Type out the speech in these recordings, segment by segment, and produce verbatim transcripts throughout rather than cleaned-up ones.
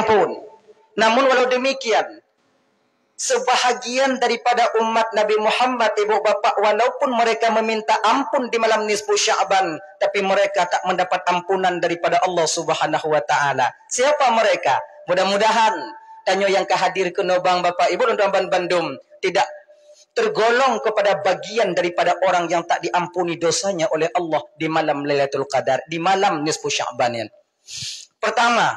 pun. Namun walau demikian, sebahagian daripada umat Nabi Muhammad, ibu bapak, walaupun mereka meminta ampun di malam nisfu Sya'ban, tapi mereka tak mendapat ampunan daripada Allah Subhanahu wa Ta'ala. Siapa mereka? Mudah-mudahan tanyoe nyang ka hadir keunoe bang, bapak, ibu, dan tuan bandum tidak tergolong kepada bagian daripada orang yang tak diampuni dosanya oleh Allah di malam Lailatul Qadar, di malam nisfu Sya'ban nyan. Pertama,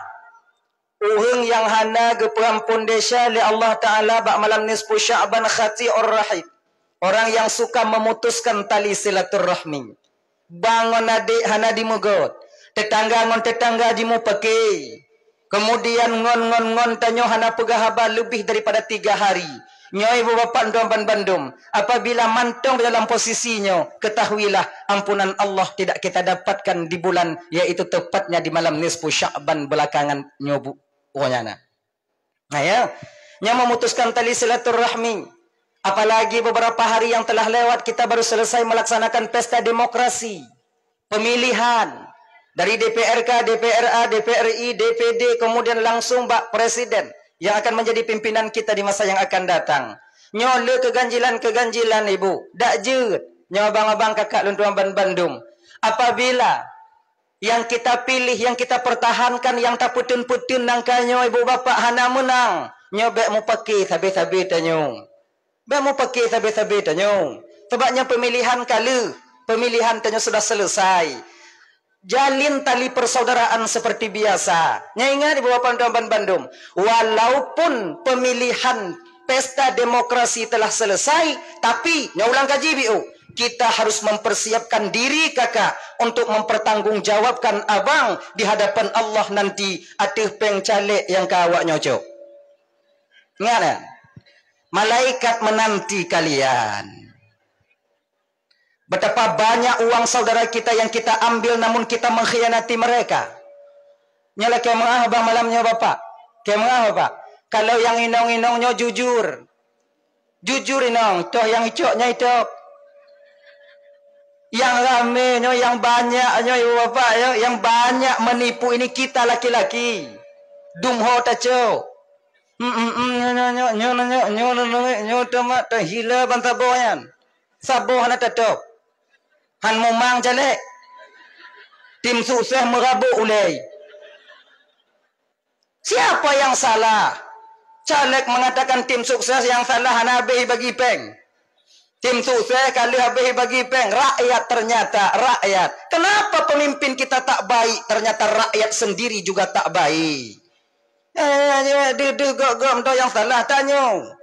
ureuëng nyang hana geupeuampon desya lé Allah Ta'ala bak malam nisfu Sya'ban, qati'ur rahim. Orang yang suka memutuskan tali silaturahmi. Bang ngon adék hana jimeugot, teutangga ngon teutangga jimupake. Kemudian ngon, ngon, ngon tanyoe hana peugah haba leubeh daripada tiga hari. Nyoe ibu bapak dan tuan bandum, apabila mantong di dalam posisi nyoe, ketahuilah ampunan Allah tidak kita dapatkan di bulan, yaitu tepatnya di malam nisfu Sya'ban belakangan nyoe bu-, oh, nyan na. Nah, ya. Nyoe memutuskan tali silaturahmi. Apalagi beberapa hari yang telah lewat kita baru selesai melaksanakan pesta demokrasi. Pemilihan dari D P R K, D P R A, D P R I, D P D, kemudian langsung bak presiden yang akan menjadi pimpinan kita di masa yang akan datang. Nyoe le keuganjilan-keuganjilan, ibu. Dak jeuet. Nyoe abang-abang, kakak lôn tuan ban-, bandum. Apabila yang kita pilih, yang kita pertahankan, yang tapeuteun-peuteun nangka nyoe, ibu bapak, hana meunang, nyoe bék mupake sabe-sabe tanyoe. Bék mupake sabe-sabe tanyoe. Sabab nyoe pemilihan ka lheueh, pemilihan tanyoe sudah selesai. Jalin tali persaudaraan seperti biasa. Nyoe ingat, ibu bapak dan tuan bandum, walaupun pemilihan pesta demokrasi telah selesai, tapi nyoe ulang kaji, biu, kita harus mempersiapkan diri kakak untuk mempertanggungjawabkan abang di hadapan Allah nanti ateueh péng caleg nyang ka awak nyoe cok. Ingat, ya? Malaikat menanti kalian. Betapa banyak uang saudara kita yang kita ambil namun kita mengkhianati mereka. Nyoe lakée meu'ah bang malam nyoe, bapak. Lakée meu'ah, bapak. Kalau nyang inong-inong nyoe jujur. Jujur inong, toh nyang icok nyan itôb. Nyang ramé nyoe, nyang banyak nyoe, ibu bapak, ya, nyang banyak menipu ini kita laki-laki. Dum ho tacok. Hmm, hmm, hmm, nyoe, nyoe, nyoe, nyoe, nyoe, nyoe, nyoe, nyoe, nyoe, teuma tahila ban saboh nyan. Saboh hana tatôb. Han mumang caleg. Tim sukses meurabok ulée. Siapa yang salah? Caleg mengatakan tim sukses yang salah hana habéh bagi péng. Tim sukses ka lheueh habéh bagi péng. Rakyat, ternyata rakyat. Kenapa pemimpin kita tak baik, ternyata rakyat sendiri juga tak baik? Eh, deuh-deuh gok-gok meudo nyang salah, tanyoe.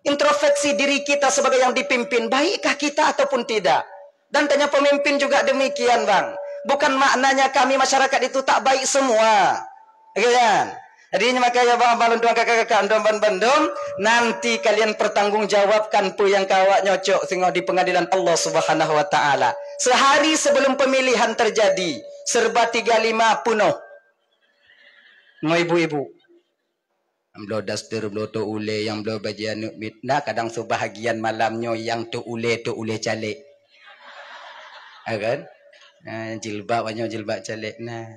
Introspeksi diri kita sebagai yang dipimpin, baikkah kita ataupun tidak? Dan tanyoe pemimpin juga demikian, bang. Bukan maknanya kami masyarakat itu tak baik semua. Oke, kan? Jadi, nyoe makanya, bang, bang, lôn tuan kakak-kakak, lôn tuan ban-, bandum, nanti kalian pertanggungjawabkan peue nyang ka awak nyoe cok singoh di pengadilan Allah Subhanahu wa Ta'ala. Sehari sebelum pemilihan terjadi, serba tiga lima penuh. Ngon ibu-ibu. Nyang bloe daster, bloe tôk ulée, nyang bloe bajée aneuk miet. Nah, kadang seubahagian malam nyoe nyang tôk ulée, tôk ulée caleg. Ya kan? Eh, jilbab, nyoe jilbab caleg. Nah,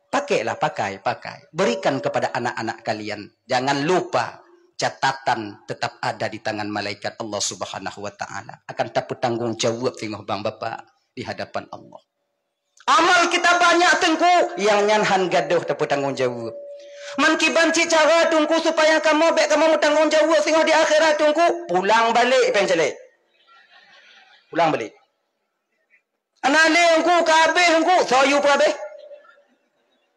pakailah, pakai, pakai. Berikan kepada anak-anak kalian. Jangan lupa, catatan tetap ada di tangan malaikat Allah Subhanahu wa Ta'ala. Akan tapeutanggong jaweueb singoh bang bapak di hadapan Allah. Amal kita banyak, Teungku, nyang nyan han gadôh tapeutanggong jaweueb. Man kiban cit cara, Teungku, supaya kamoe bék kamoe meutanggong jaweueb singoh di akhirat, Teungku? Pulang balek, péng caleg. Pulang balek. Hana lé, Teungku, ka habéh, Teungku. Soe yue peuhabéh?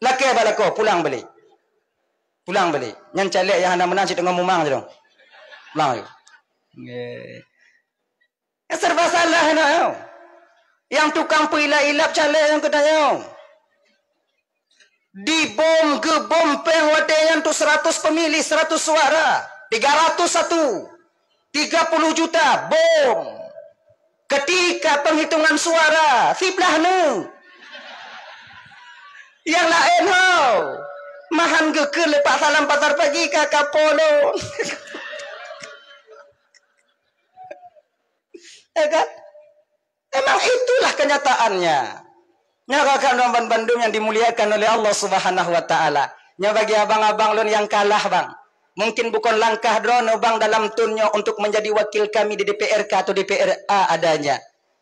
Lakée bak lakoe, pulang balek. Pulang balek. Nyan caleg nyang hana meunang cit teungoh mumang sidroe. Pulang balek. Nggih. Nyang serba salah nyoe. Nyang tukang peuilap-ilap caleg nyang geutanyoe. Dibom, geubom péng watée nyan tu seratus pemilih, seratus suara. Tiga ratus satu. Tiga puluh juta, bom. Ketika penghitungan suara, siblaih neuk. Nyang laén ho. Mahan geukheun lé Pak Salam Pasar Pagi ka kapolong. Ya kan? Emang itulah kenyataannya. Nyoe rakan-rakan bandum yang dimuliakan oleh Allah Subhanahu wa Ta'ala. Nyoe bagi abang-abang lôn nyang kalah, bang. Mungkin bukon langkah droeneuh, bang, dalam thon nyoe untuk menjadi wakil kami di D P R K atau D P R A adanya.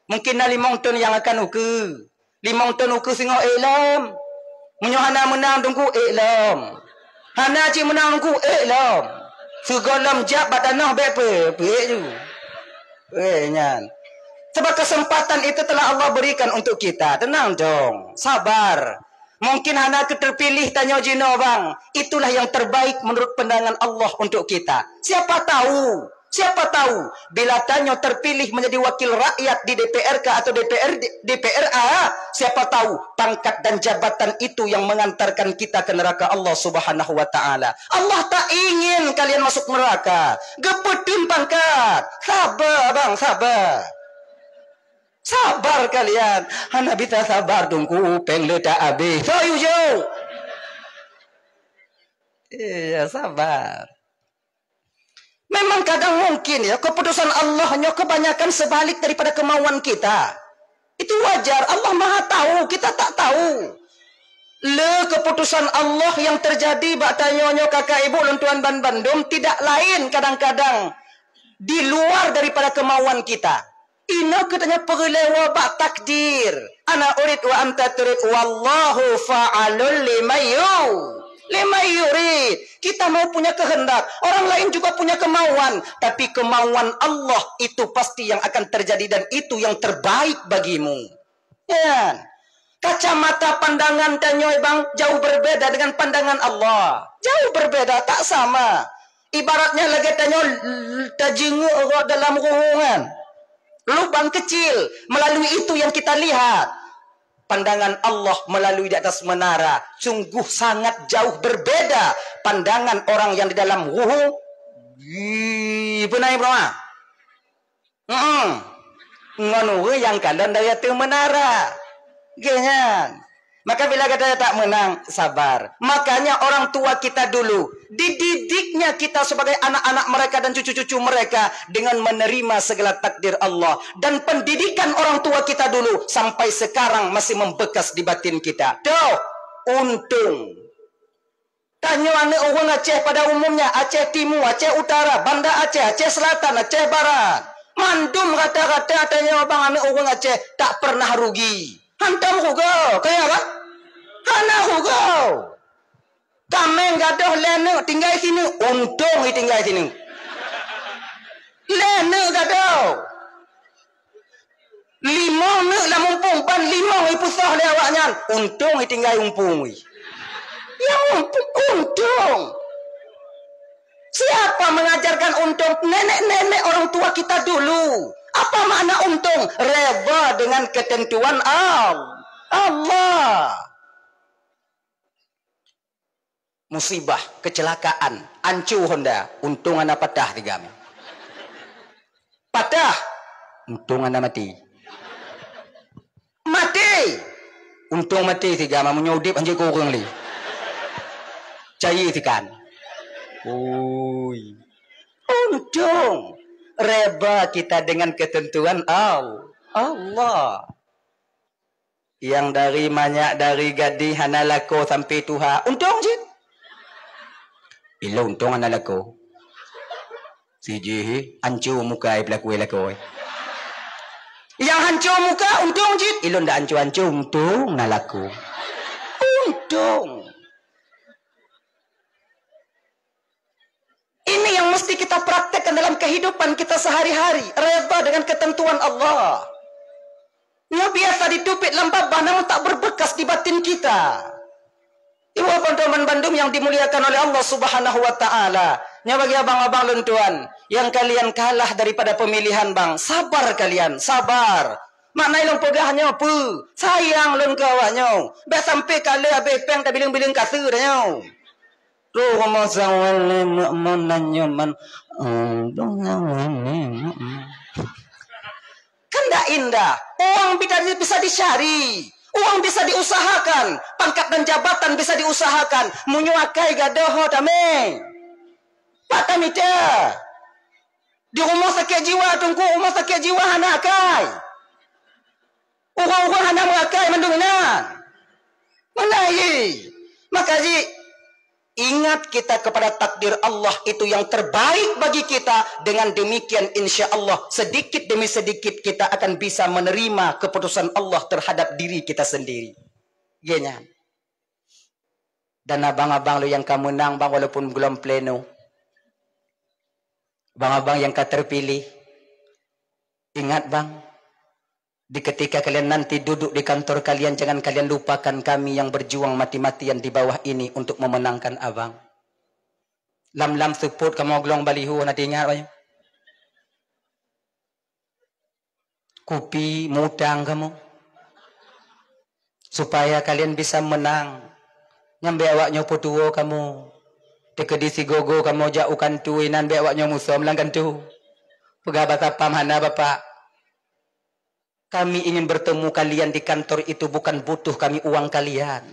Mungkin na limong thon nyang akan ukeue. Limong thon ukeue singoh ék lom. Meunyoe hana meunang teungku, ék lom. Hana cit meunang teungku, ék lom. Sigohlom jak bak tanoh bék peuék ju. Eh, nyan. Sebab kesempatan itu telah Allah berikan untuk kita. Tenang dong. Sabar. Mungkin hana keuh terpilih tanyoe jinoe, bang. Itulah yang terbaik menurut pandangan Allah untuk kita. Siapa tahu, siapa tahu, bila tanyoe terpilih menjadi wakil rakyat di D P R K atau D P R, D P R A, siapa tahu pangkat dan jabatan itu yang mengantarkan kita ke neraka Allah Subhanahu wa Ta'ala. Allah tak ingin kalian masuk neraka. Geupeuteun pangkat. Sabar, bang, sabar. Sabar kalian. Hana bisa sabar, teungku, péng le tak habéh. Soe yue jok? Iya, sabar. Memang kadang mungkin ya, keputusan Allah nyoe kebanyakan sebalik daripada kemauan kita. Itu wajar, Allah Maha tahu, kita tak tahu. Le keputusan Allah yang terjadi bak tanyoe nyoe, kakak ibu lôn tuan ban bandum, tidak lain kadang-kadang di luar daripada kemauan kita. Inoe geutanyoe peureulée bak takdir. Ana urid wa anta turid, wallahu fa'alul lima yu-, lima yurid. Kita mau punya kehendak, orang lain juga punya kemauan, tapi kemauan Allah itu pasti yang akan terjadi dan itu yang terbaik bagimu. Nyan. Kacamata pandangan tanyoe bang jauh berbeda dengan pandangan Allah. Jauh berbeda, tak sama. Ibaratnya lagée tanyoe l-, tajeungeuk rot dalam ruhueng. Lubang kecil, melalui itu yang kita lihat. Pandangan Allah melalui di atas menara sungguh sangat jauh berbeda pandangan orang yang di dalam ruhueng. Ih, beuna, Ibrahim? Heeh. Ngon ureueng nyang kalon dari ateueh menara. Geuh nyan. Maka bila gata tak menang, sabar. Makanya orang tua kita dulu, dididiknya kita sebagai anak-anak mereka dan cucu-cucu mereka dengan menerima segala takdir Allah. Dan pendidikan orang tua kita dulu sampai sekarang masih membekas di batin kita. Tuh, untung. Tanyoe aneuëk ureuëng Aceh pada umumnya, Aceh Timu, Aceh Utara, Banda Aceh, Aceh Selatan, Aceh Barat. Mandum rata-rata tanyoe bang aneuëk ureuëng Aceh tak pernah rugi. Hantom rugoe, kaya kan? Hana rugoe. Kaméng gadôh lhée neuk tinggai sineuk, untông i tinggai sineuk. Lhée neuk gadôh. Limong neuk lam umpung, ban limong ipusoh lé awaknyan. Untông i tinggai umpung i. Ya umpung, untông. Siapa mengajarkan untông? Nenek-nenek orang tua kita dulu. Apa makna untông? Redha dengan ketentuan Al-, Allah. Musibah, kecelakaan, ancu honda, untông hana patah tiga mé. Patah, untông hana maté. Maté, untông maté tiga mé, meunyoe udép hanjeuet keu ureuëng lé. Cayée tikan. Ui. Untông. Redha kita dengan ketentuan Al-, Allah. Nyang dari manyak dari gadéh hana lakoe sampai tuha, untông cit. Ilôn untông hana lakoe. Sijih ancu muka ai peulaku ai lakoe. Nyang hanco muka untông cit. Ilôn dak ancu-ancu untông na lakoe. Untông. Ini yang mesti kita praktekkan dalam kehidupan kita sehari-hari, redha dengan ketentuan Allah. Nyoe biasa diteubiet lam babah namun tak berbekas di batin kita. Ibu abang teman bandum yang dimuliakan oleh Allah Subhanahu wa Ta'ala. Nyoe bagi abang-abang lôn tuan, yang kalian kalah daripada pemilihan bang, sabar kalian, sabar. Makna ilôn peugah nyoe peue? Sayang lôn keu awak nyoe. Bék sampai ka lheueh habéh péng tabileung-bileung kaseue tanyoe. Roh masa wali makmun dan nyaman. Kan dak indah. Uang bisa, bisa dicari. Uang bisa diusahakan. Pangkat dan jabatan bisa diusahakan. Meunyoe akai gadôh ho tamé. Pat tamita. Di rumah sakit jiwa teungku, rumah sakit jiwa hana akai. Ureuëng-ureuëng hana meuakai mandum inan. Meunan jih. Maka jih, Ingat kita kepada takdir Allah itu yang terbaik bagi kita. Dengan demikian, insya Allah, sedikit demi sedikit kita akan bisa menerima keputusan Allah terhadap diri kita sendiri. Geuh nyan. Dan abang-abang lôn nyang ka meunang, bang, walaupun gohlom pleno. Abang-abang nyang ka terpilih. Ingat, bang, di ketika kalian nanti duduk di kantor kalian, jangan kalian lupakan kami yang berjuang mati-matian di bawah ini untuk memenangkan abang. Lam-lam seupôt kamoe glong baliho, na teuingat, bang? Kupi, mutang kamoe. Supaya kalian bisa menang. Nyan bèk awak nyoe peutuwo kamoe. Teukeudi sigogo kamoe jak u kantô inan, bèk awak nyoe musöm lam kantô. Peugah basa pam hana, Bapak. Kami ingin bertemu kalian di kantor itu bukan butuh kami uang kalian.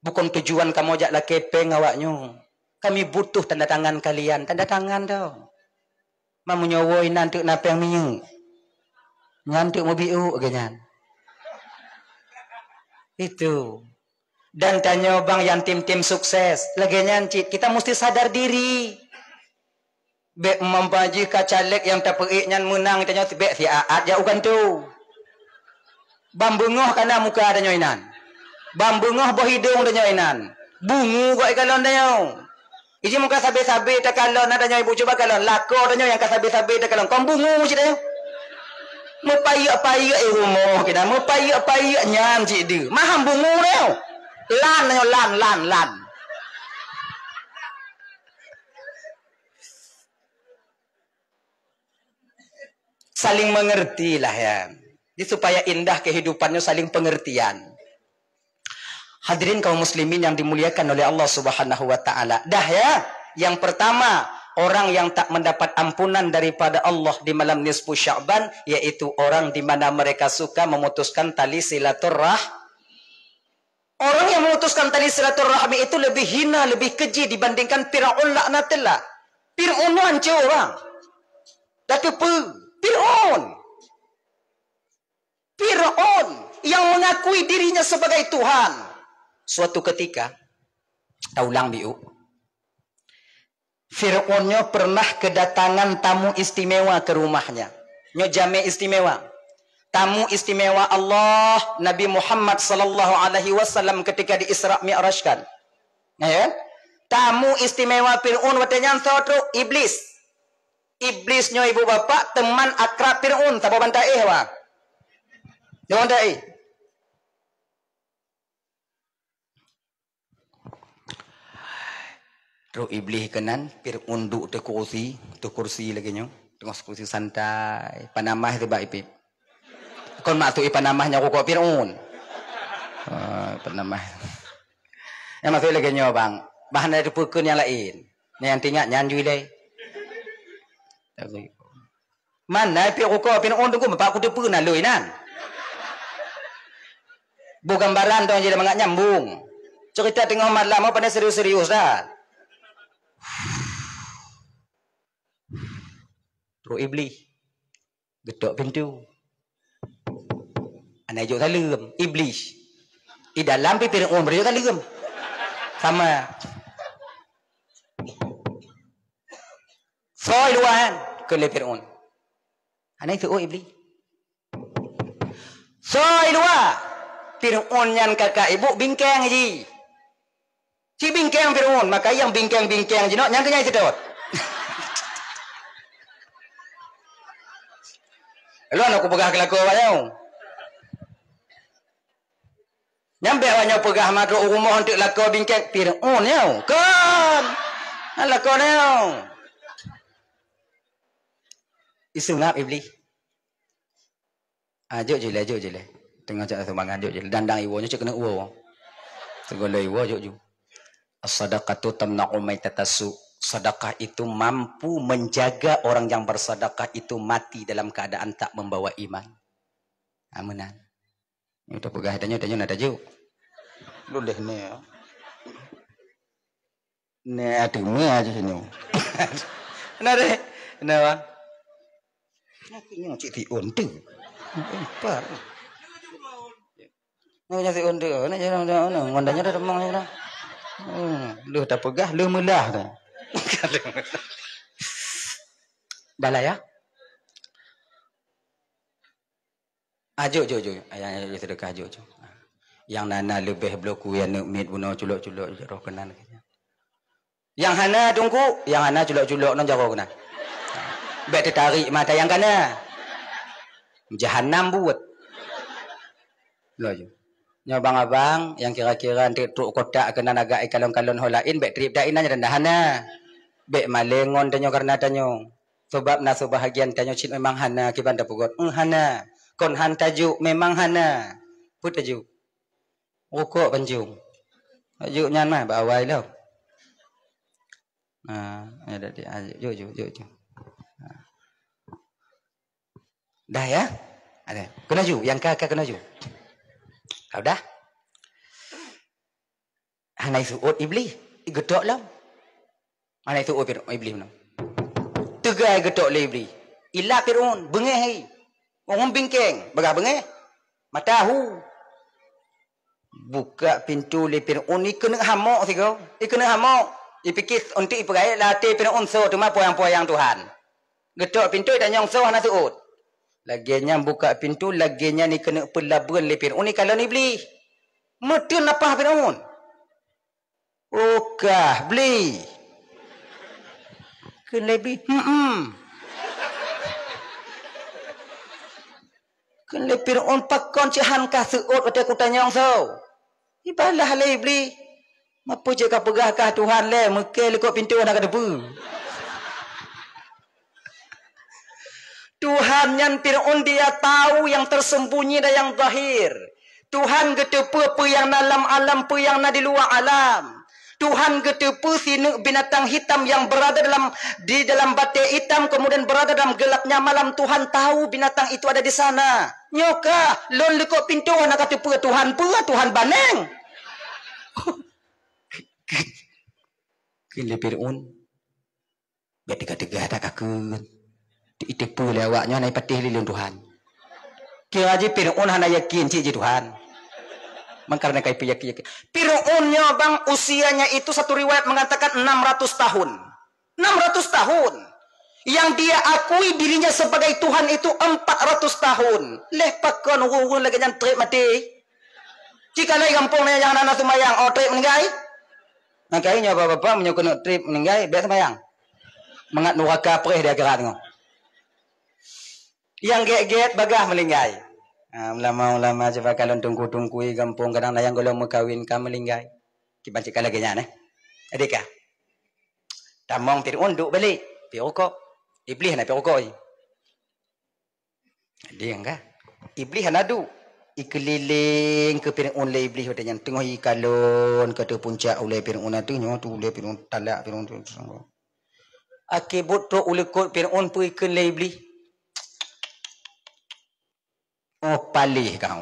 Bukon tujuan kamoe jak lakèe pèng awak nyoe. Kami butuh tanda tangan kalian. Tanda tangan tau. Meunyoe woe inan teuk na pèng minyeuk, nyan teuk mubiôk geuh nyan. Itu. Dan tanyoe bang nyang tim-tim sukses. Lagèe nyan cit, kita musti sadar diri. Bèk meupaji ka caleg nyang tapeuék nyan meunang, tanyoe bèk siat-at jak u kantô. Bang beungoh kana muka tanyoe inan. Bang beungoh boh idông tanyoe inan. Bungu gob ikalon tanyoe. Iji muka sabé-sabé takalon, na tanyoe ibu cuba kalon. Lakoe tanyoe nyang ka sabé-sabé takalon. Kon bungu cit tanyoe. Meupayeuek-payeuek i rumoh kita. Meupayeuek-payeuek nyan cit deuh. Maham bungu tanyoe. Lan tanyoe, lan, lan, lan. Saling mengertilah ya. Jadi supaya indah kehidupannya saling pengertian. Hadirin kaum muslimin yang dimuliakan oleh Allah Subhanahu wa taala. Dah ya, yang pertama, orang yang tak mendapat ampunan daripada Allah di malam nisfu Sya'ban, yaitu orang di mana mereka suka memutuskan tali silaturrah-, Orang yang memutuskan tali silaturahmi itu lebih hina, lebih keji dibandingkan Firaun laknatullah. Firaun nyoe hancô, bang. Tapi peue? Firaun. Firaun yang mengakui dirinya sebagai Tuhan. Suatu ketika, taulang biu. Firaun nyoe pernah kedatangan tamu istimewa ke rumahnya. Nyoe jamé istimewa. Tamu istimewa Allah, Nabi Muhammad sallallahu alaihi wasallam ketika di Isra Mi'rajkan. Ya kan? Tamu istimewa Firaun watèe nyan soe trok? Iblis. Iblis nyoe ibu bapak teman akrab Firaun, saboh ban taéh, wah. Saboh ban taéh. Trok Iblih keunan, Fir'aun duek ateueh kursi, ateueh kursi lagèe nyoe, teungoh kursi santai, panamah teuh bak ipép. Kon maksud ipanamah nyan rukok Fir'aun. Ah, panamah. Nyang maksud lagèe nyoe, bang. Bah hana teupeu keu nyang laén. Nyang teuingat nyan ju ilèe. Tapi Mana pih rukok Fir'aun teungku, bapak kuteupeu nalui nan. Boh gambaran dong jadi mangat nyambung. Cerita teungoh malam, oh, pandai serius-serius dah. Trok Iblih. Getok pintu. Hana jok saleuem. Iblih. Di dalam pih Fir'aun bri jok saleuem. Sama. Soe i luwa nyan? Kheun lé Fir'aun. Hana iseuôt Iblih. Soe i luwa? Fir'aun nyan kakak ibu bingkeng jih. Cit bingkeng Fir'aun, maka nyang bingkeng-bingkeng jinoe nyan keuh nyang iseutôt. Lôn aku peugah keu lakoe awak nyoe. Nyan bèk awak nyoe peugah, "Meutrok u rumoh eunteuk lakoe bingkeng Fir'aun nyoe." Kon! Hana lakoe nyoe. Iseungab Iblih. Ah, jok ju lé, jok ju lé. Teungoh jak sumbangan, jok ju lé. Dandang iwoe nyoe cit keuneuk woe. Teugoloi iwoe, jok ju. As-sadaqatu tamna'u maitatas su'. Sedekah itu mampu menjaga orang yang bersedekah itu mati dalam keadaan tak membawa iman. Ah, meunan. Nyoe tapeugah tanyoe, tanyoe na tajuk. Lôn leh nyoe. Nyoe ateumé aja nyoe. Na deh. Na, bang. Nyoe cit Fir'aun tu. Par. Nyoe cit Fir'aun tu. Nyoe ngon tanyoe dah teumong nyoe dah. Oh, lheueh tapeugah, lheueh meulah dah. Balai, ya? Ah, jok, jok, jok. Ayang, ayang, ayang sedekah, jok, jok. Nyang na, na leubeh bloe kue aneuk miet bunoe culok-culok, jok, roh keunan. Nyang hana, Teungku, nyang hana culok-culok ngon jaroe keunan. Bèk teutarek mata nyang kana. Jahanam buet. Laju. Nyoe abang-abang nyang kira-kira trok kotak keunan agak ikalon-kalon ho laén, bèk trép that inan, nyan hana. Bèk malèe ngon tanyoe kareuna tanyoe. Sabab na seubahagian tanyoe cit memang hana kiban tapeugot. Hana. Kon han tajok, memang hana. Peue tajok? Rukok pancong. Jok nyan mah bak awai lom. Ah, ya, dak, dak, ah, jok, jok, jok, jok. Ah. Dah, ya? Ada. Keunoe ju, nyang ka, ka keunoe ju. Ka udah? Hana iseuôt Iblih, igeutok lom. Hana iseuôt Fir-, Iblih meunan. Teuga igeutok lé Iblih. Ilap Fir'aun, beungéh hai. Ureueng bingkeng, bagah beungéh. Mata hu. Buka pintoe lé Fir'aun, ikeuneuk hamok sigoe. Ikeuneuk hamok. Ipike untuk ipeurayeuk lam até Fir'aun soe teuma poyang-poyang Tuhan. Geutok pintoe, itanyong soe, hana seuôt. Lagèe nyan buka pintoe, lagèe nyan ikeuneuk peulabeuan lé Fir'aun ikalon Iblih. Meuteun lapah Fir'aun. "Oh kah, Bli?" Kheun lé Bli, "Hem-em." Kheun lé Fir'aun, "Pakon cit han kah seuôt watèe kutanyong soe?" Ibalah lé Iblih, "Meupeu jeuet kapeugah kah Tuhan lé, meuke likot pintoe hana kateupeue." Tuhan nyan Fir'aun dia tahu yang tersembunyi dan yang zahir. Tuhan geuteupeue peue nyang na lam alam, peue nyang na di luwa alam. Tuhan geuteupeue sineuk binatang hitam yang berada dalam, di dalam batèe itam, kemudian berada dalam gelapnya malam. Tuhan tahu binatang itu ada di sana. Nyoe kah, lôn likot pintoe hana kateupeue Tuhan peue, Tuhan baneng. Kheun lé Fir'aun, "Bèk teuga-teuga that kakheun. Iteupeue lé awak nyoe hana ipatéh lé lôn Tuhan." Kira jih Fir'aun hana yakin cit jih Tuhan. Mangkareuna ka ipeuyakin-yakin. Fir'aun nyoe bang usianya itu satu riwayat mengatakan enam ratus tahun. Enam ratus tahun. Yang dia akui dirinya sebagai Tuhan itu empat ratus tahun. Leh pakon ureueng-ureueng lagèe nyan trép maté? Cit ka lheueh gampông nyan nyang hana seumayang, oh, trép meuninggai? Makajih nyoe bapak-bapak, meunyoe keuneuk trép meuninggai, bèk seumayang. Mangat nuraka preh di akhirat nyoe. Nyang gèt-gèt bagah meuninggai. Ha, ulama-ulama cuba kalon teungku-teungku gampông kadang na nyang gohlom meukawen ka meuninggai. Kiban cit ka lagèe nyan, eh. Adik ka? Tamong Fir'aun duek balek, piep rukok. Iblih hana piep rukok jih. Deng ka? Iblih hana duek. Ikeulileng keu Fir'aun lé Iblih watèe nyan, teungoh ikalon ka ateueh puncak ulèe Fir'aun ateueh nyoe, tu ulèe Fir'aun, talak Fir'aun tu. Akhé buet trok u likot Fir'aun, peue ikheun lé Iblih? Oh, paléh kah.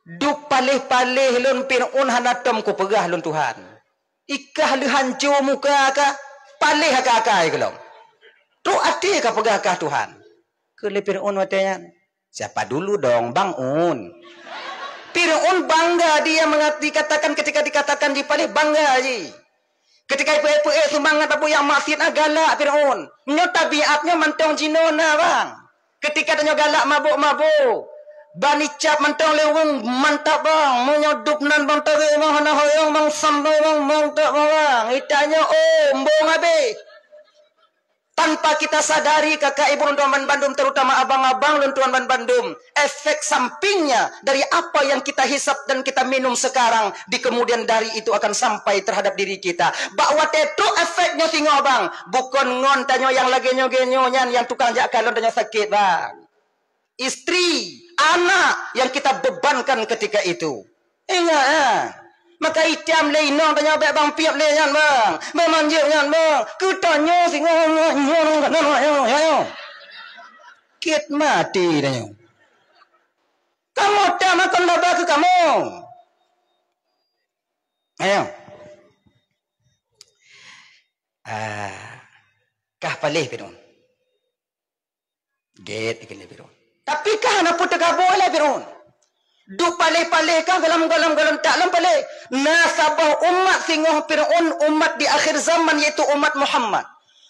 Duek paléh-paléh lôn Fir'aun hana tom kupeugah lôn Tuhan. Ikah lheueh hanco muka kah, paléh akai-akai keu lôn. Trok até kapeugah kah Tuhan. Kheun lé Fir'aun watèe nyan, "Siapa dulu dong, Bang Un?" Fir'aun bangga dia mengat-, dikatakan, ketika dikatakan jipaléh, bangga jih. Ketika ipeuék-peuék seumangat bak buet nyang maksiet na galak Fir'aun. Nyoe tabiat nyoe mantong jinoe na, bang. Ketika tanyoe galak mabök-mabök, ban icap mantong lé ureueng, mantap, bang. Meunyoe dub nan, bang, tarek, bang, hana hoyong, bang, sambô, bang, mantap, bang. Itanyoe, oh, embong habéh. Tanpa kita sadari, kakak ibu lôn tuan banbandum, terutama abang-abang lôn tuan banbandum, efek sampingnya dari apa yang kita hisap dan kita minum sekarang, di kemudian hari itu akan sampai terhadap diri kita. Bak watèe trok efek nyoe singoh, bang, bukon ngon tanyoe nyang lagèe nyoe, nyoe nyan nyang tukang jak kalon tanyoe sakét, bang. Istri, anak yang kita bebankan ketika itu. Ingat, ha? Maka itam lé inong tanyoe bèk bang piep lé nyan, bang. Bèk manjeuet nyan, bang. Keu tanyoe singoh nyoe, nyoe, nyoe, nyoe, nyoe, nyoe. Kiet maté tanyoe. Kamoe tam makon laba keu kamoe. Ayo. Ah, kah paléh Fir'aun. Gèt ikheun lé Fir'aun. Tapi ka hana peue teugaboh lé Fir'aun. Duek paléh-paléh ka gohlom-gohlom, gohlom tak lom paléh. Na saboh umat singoh Fir'aun, umat di akhir zaman, yaitu umat Muhammad.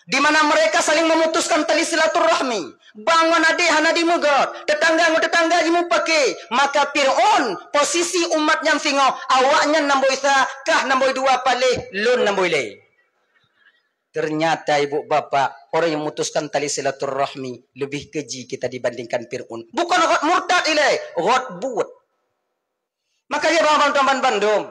Di mana mereka saling memutuskan tali silaturahmi. Bang ngon adék hana jimeugét, teutangga ngon teutangga jimupaké. Maka Fir'aun, posisi umat nyan singoh, awaknyan nambôi sa, kah nambôi dua paléh, lôn nambôi lhèe. Ternyata ibu bapak, orang yang memutuskan tali silaturahmi lebih keji kita dibandingkan Fir'aun. Bukon rot murtad ilèe, rot buet. Makanya bang, bang, teman bandum,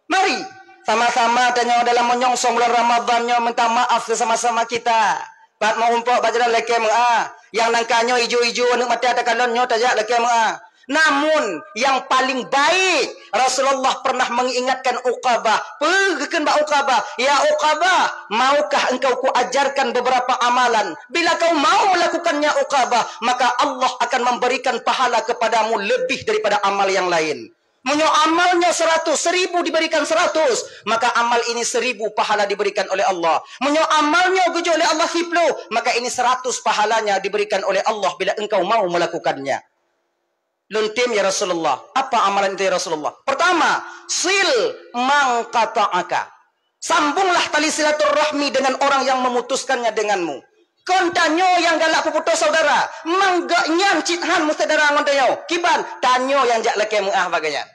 mari sama-sama tanyoe dalam menyongsong bulan Ramadan nyoe minta maaf sesama-sama kita. Pat meurumpok bak jalan lakèe meu'ah. Nyang nangka nyoe ijo-ijo aneuk mata takalon nyoe tajak lakèe meu'ah. Namun, yang paling baik, Rasulullah pernah mengingatkan Uqabah. Peugah kheun bak Uqabah, "Ya Uqabah, maukah engkau kuajarkan beberapa amalan? Bila kau mau melakukannya, Uqabah, maka Allah akan memberikan pahala kepadamu lebih daripada amal yang lain." Meunyoe amal nyoe seratus, seribu diberikan seratus, maka amal ini seribu pahala diberikan oleh Allah. Meunyoe amal nyoe geujok lé Allah siplôh, maka ini seratus pahalanya diberikan oleh Allah bila engkau mau melakukannya. Lôn tem, "Ya Rasulullah, apa amalan itu, ya Rasulullah?" Pertama, "Sil man qata'aka." Sambunglah tali silaturahmi dengan orang yang memutuskannya denganmu. Kon tanyoe nyang galak peuputoh saudara, mangat nyan cit han meusaudara ngon tanyoe. Kiban, tanyoe nyang jak lakèe meu'ah bak geuh nyan.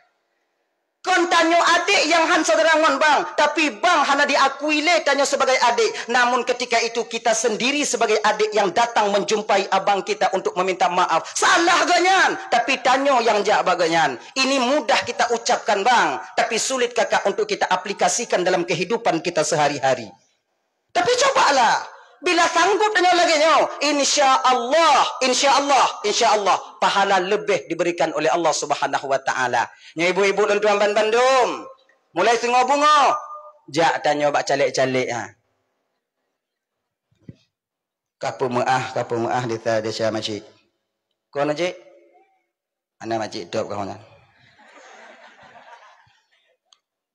Kon tanyoe adék nyang han saudara ngon bang, tapi bang hana diakui lé tanyoe sebagai adék. Namun ketika itu kita sendiri sebagai adék yang datang menjumpai abang kita untuk meminta maaf. Salah geuh nyan, tapi tanyoe nyang jak bak geuh nyan. Ini mudah kita ucapkan bang, tapi sulit kakak untuk kita aplikasikan dalam kehidupan kita sehari-hari. Tapi cobalah, bila sanggup tanyoe lagèe nyoe, insya Allah, insya Allah, insya Allah, pahala leubeh diberikan oleh Allah Subhanahu wa Ta'ala. Nyoe ibu-ibu lôn tuan ban bandum, mulai singoh beungoh, jak tanyoe bak calék-calék, ha. Ka peumeu'ah, ka peumeu'ah di sa-, di sa masjid. Kon cit? Hana macik top kawan nyan.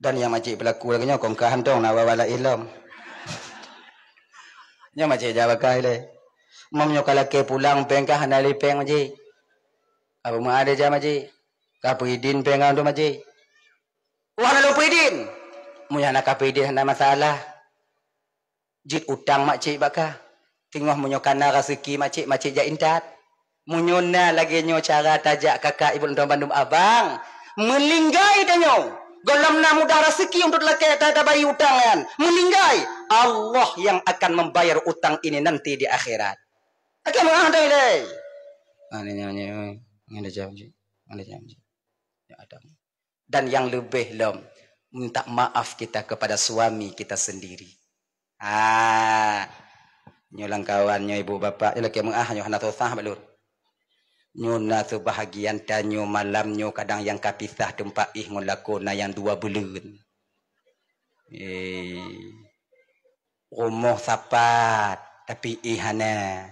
Dan nyang macik peulaku lagèe nyoe kong ka hantong na wawa laén lom. Nyoe macik jak bak geuh lé. Meunyoe ka lakèe pulang péng ka hana lé péng macik. Ka peumeu'ah di sa masjid. Ka peuidin péng ka untuk macik. Wah, hana lôn peuidin. Meunyoe hana ka peuidin hana masalah. Jeuet utang makcik bak kah. Teungoh meunyoe ka na raseuki makcik, makcik jak intat. Meunyoe na lagèe nyoe cara tajak kakak ibu lôn tuan bandum abang, meulinggai tanyoe. Gohlom na mudah raseuki untuk lakèe ta-, tabayeue utang nyan. Meulinggai, Allah yang akan membayar utang ini nanti di akhirat. Akhé meu'ah dai lé. Ada jam je. Ada jam je. Ya ada. Dan yang leubeh lom, minta maaf kita kepada suami kita sendiri. Ah, nyoe lam kawan nyoe ibu bapak, nyoe lakèe meu'ah nyoe hana susah bak lôn. Nyoe na seubahagian tanyoe malam nyoe kadang nyang ka pisah teumpat éh ngon lakoe na nyang dua buleuen. Eh, rumoh sapat, tapi éh hana.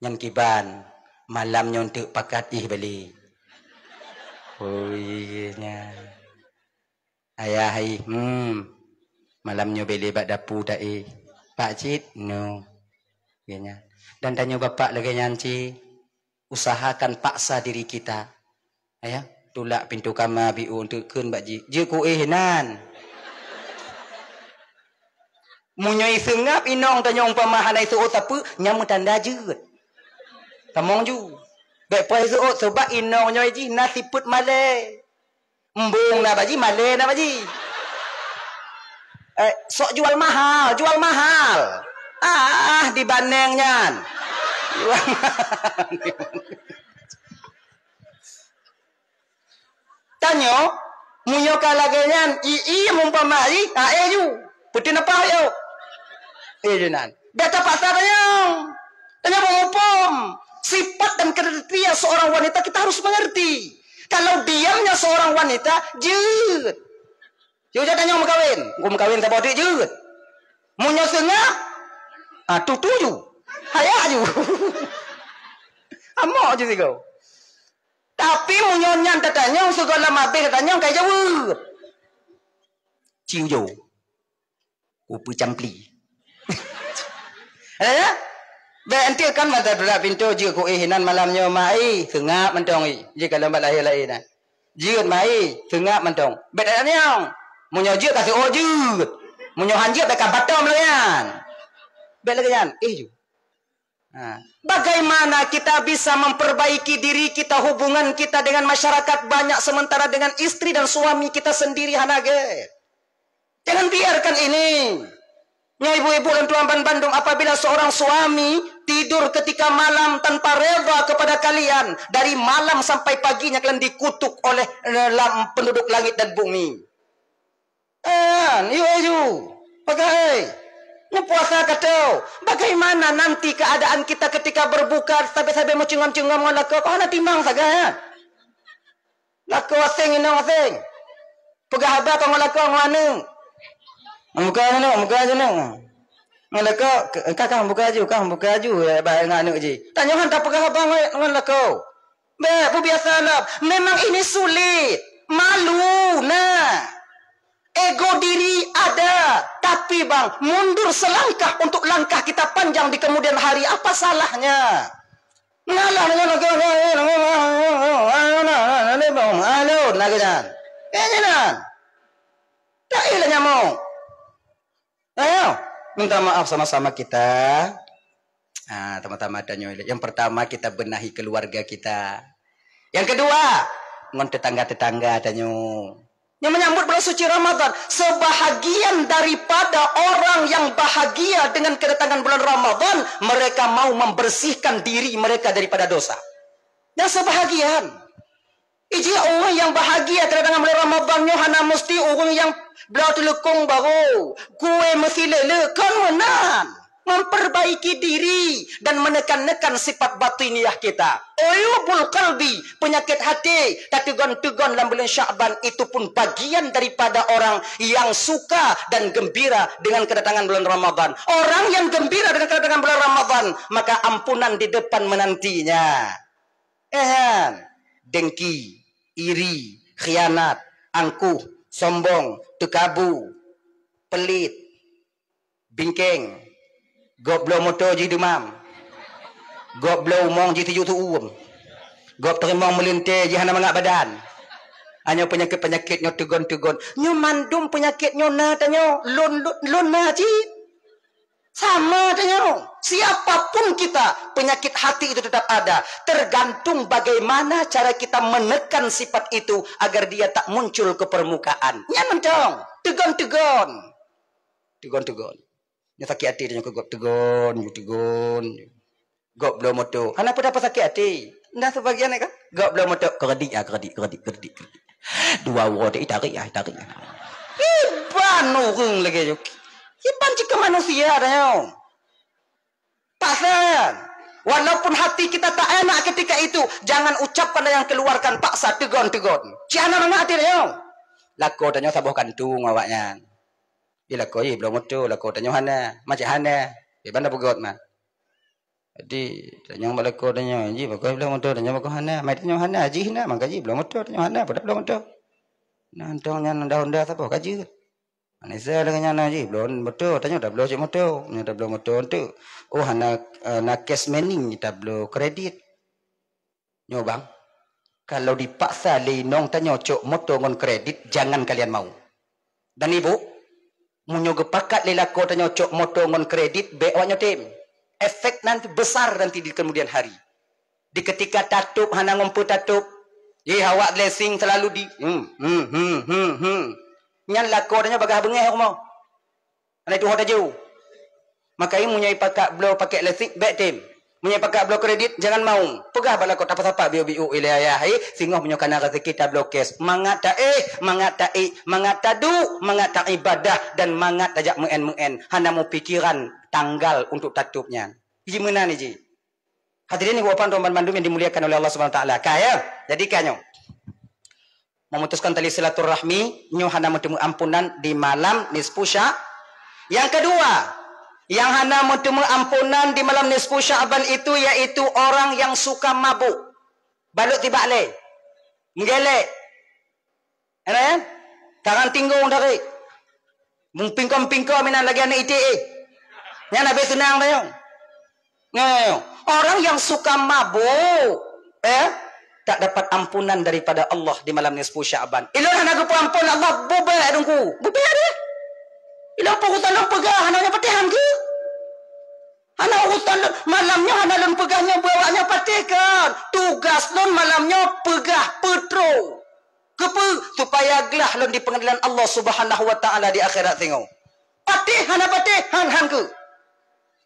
Nyan kiban, malam nyoe eunteuk pakat éh balek. Oh, iya nyan. Ayah éh, hmm. Malam nyoe balek bak dapu ta éh. Pak cit, no. Iya nyan. Dan tanyoe bapak lagèe nyan cit. Usahakan paksa diri kita. Ayah, tulak pintoe kama biôh eunteuk kheun bak jih. Jeuet ku éh nan. Meunyoe iseungab inong tanyoe umpama hana iseuôt sapeue, nyan meutanda jeuet. Tamong ju. Bèk payah iseuôt, sabab inong nyoe jih na sifeuet malèe. Embong na bak jih, malèe na bak jih. Eh, sok jual mahal, jual mahal. Ah, dibaneng nyan. Jual mahal. Tanyoe, meunyoe ka lagèe nyan, i, i, mumpama i, ha, eh, ju. Peuteun apa, yo? Eh, ju nan. Bèk tapaksa tanyoe. Tanyoe muphom. Sifat dan kriteria seorang wanita kita harus mengerti. Kalau diamnya seorang wanita, jeuet. Yo, jak tanyoe meukawen. Engko meukawen saboh teuk jeuet. Meunyoe seungab, ah, tutu ju. Hayak ju. Amok ju sigoe. Tapi meunyoe nyan tatanyong, sigoe lam abéh tatanyong, ka jaweueb. Ciu jo. Kupeue campli. Eh, ya? Bèk enteuk kan mata teulat pintoe jeuet ku éh inan malam nyoe mai, seungab mantong i. Jeuet ka lom bak lahé laén na. Jeuet mai, seungab mantong. Bèk tanyong. Meunyoe jeuet ka seuôt jeuet. Meunyoe han jeuet bèk ka batom lagèe nyan. Bèk lagèe nyan. Éh ju. Ha. Bagaimana kita bisa memperbaiki diri kita, hubungan kita dengan masyarakat banyak, sementara dengan istri dan suami kita sendiri hana gèt? Jangan biarkan ini. Nyoe ibu-ibu dan tuan ban bandum, apabila seorang suami tidur ketika malam tanpa reda kepada kalian, dari malam sampai paginya kalian dikutuk oleh, eh, lam-, penduduk langit dan bumi. Eh, yuk, eh, yuk. Pakai. Nyoe puasa ka teuh. Bagaimana nanti keadaan kita ketika berbuka, sabe-sabe meucungam-cungam ngon lakoe? Kok hana timang sagai, ya? Lakoe aseng, inong aseng. Peugah haba ka ngon lakoe ngon aneuk. Buka aneuk, buka aneuk. Ngon lakoe, ka, ka, ka buka aju, ka buka aju, ya, bak ngon aneuk jih. Tanyoe han tapeugah haba ngon, ngon lakoe. Bèk, peubiasa lom. Memang ini sulit. Malu, nah. Ego diri ada. Tapi, bang, mundur selangkah untuk langkah kita panjang di kemudian hari. Apa salahnya? Ngalah dengan alon lagèe nyan. Eh, nyan. Tak ilah nyamuk. Ayo, minta maaf sama-sama kita. Ah, teman-teman tanyoe. Yang pertama, kita benahi keluarga kita. Yang kedua, ngon tetangga-tetangga tanyoe. Yang menyambut bulan suci Ramadan, sebahagian daripada orang yang bahagia dengan kedatangan bulan Ramadan, mereka mau membersihkan diri mereka daripada dosa. Yang sebahagian. Iji ureueng nyang bahagia kedatangan bulan Ramadan nyoe hana musti ureueng nyang bloe teuleukong barô, kue meusileuleu, kon meunan. Memperbaiki diri dan menekan-nekan sifat batiniah kita. Uyubul qalbi, penyakit hati, tateugon-teugon lam bulan Sya'ban, itu pun bagian daripada orang yang suka dan gembira dengan kedatangan bulan Ramadan. Orang yang gembira dengan kedatangan bulan Ramadan, maka ampunan di depan menantinya. Eh, han. Dengki, iri, khianat, angkuh, sombong, teukabu, pelit, bingkeng, gob bloe moto jih deumam, gob bloe umong jih tijôk teuuem, gob teurimong meulintèe jih hana mangat badan. Nyoe peunyakét-peunyakét nyoe teugon-teugon. Nyoe mandum peunyakét nyoe na tanyoe, lôn, lôn, lôn na cit. Sama tanyoe, siapapun kita, penyakit hati itu tetap ada. Tergantung bagaimana cara kita menekan sifat itu agar dia tak muncul ke permukaan. Nyan mantong, teugon-teugon. Teugon-teugon. Nyoe sakét até tanyoe keu gob teugon, teugon. Gob bloe moto. Hana peue-peue sakét até. Nyan sebagian kan? Gob bloe moto, kredit ah, kredit, kredit, kredit, kredit. Dua uroe tadi tarik ah, tarik ah. Iban ureueng lagèe nyoe. Iban cit keu manusia tanyoe. Paksa. Walaupun hati kita tak enak ketika itu, jangan ucapkan dan jangan keluarkan paksa, teugon-teugon. Cit hana mangat até tanyoe. Lakoe tanyoe saboh kantong awaknyan. Di lakoe jih bloe moto, lakoe tanyoe hana. Macam hana. Iban dah peugöt mah. Jadi, tanyoe bak lakoe tanyoe, jih pakoe bloe moto, tanyoe pakoe hana. Mai tanyoe hana, jih na, maka jih bloe moto, tanyoe hana, padahai bloe moto. Nah, mantong nyan Honda-Honda saboh ka jeuet. Manusia lagèe nyan na jih bloe moto, tanyoe tabloe cit moto, nyoe tabloe moto enteuk. Oh, hana, eh, na cash money, tabloe kredit. Nyoe bang, kalau dipaksa lé inong tanyoe cok moto ngon kredit, jangan kalian mau. Dan ibu, meunyoe geupakat lé lakoe tanyoe cok moto ngon kredit, bèk awak nyoe tem. Efek nanti besar nanti di kemudian hari. Di ketika tatôb hana ngon peue tatôb, jih awak blessing selalu di, hmm, hmm, hmm, hmm, hmm. Nyan lakoe tanyoe bagaih beungèh rumoh. Hana tuho tajok. Maka meunyoe ipakat bloe pakèk listrik, bèk tem. Meunyoe ipakat bloe kredit, jangan mau. Peugah bak lakoe, tapasapa biôk-biôk ilèe ayah, eh, singoh meunyoe kana raseuki tabloe cash. Mangat taéh, mangat taék, mangat taduek, mangat taibadah, dan mangat tajak meu'èn-meu'èn. Hana meupikiran tanggal untuk tatôb nyan. Iji meunan iji. Hadirin ibu bapak teman bandum yang dimuliakan oleh Allah Subhanahu wa taala. Ka, ya? Jadi ka nyoe. Memutuskan tali silaturahmi, nyoe hana meuteumé ampunan di malam nisfu Sya-, yang kedua, yang hana meuteumé ampunan di malam nisfu Sya'ban itu yaitu orang yang suka mabuk. Balot tibak lé. Meugelek. Ana, ya? Tangan tinggong tarék. Meupingkom-pingkom inan lagèe aneuk iték, eh. Nyan habéh seunang tanyoe. Nyoe, orang yang suka mabuk, eh, tak dapat ampunan daripada Allah di malam nisfu Sya'ban. Ilôn hana geupeuampon Allah, bubé dungku. Bubé deh. Ilôn peurusan lôn peugah, hana nyoe patéh han keu? Hana urusan lôn. Malam nyoe hana lôn peugah nyoe bak awak nyoe, patéh kan? Tugas lôn malam nyoe peugah peutro. Keupeue? Supaya glah lôn di pengadilan Allah Subhanahu wa Ta'ala di akhirat singoh. Patéh hana patéh, han, han keu?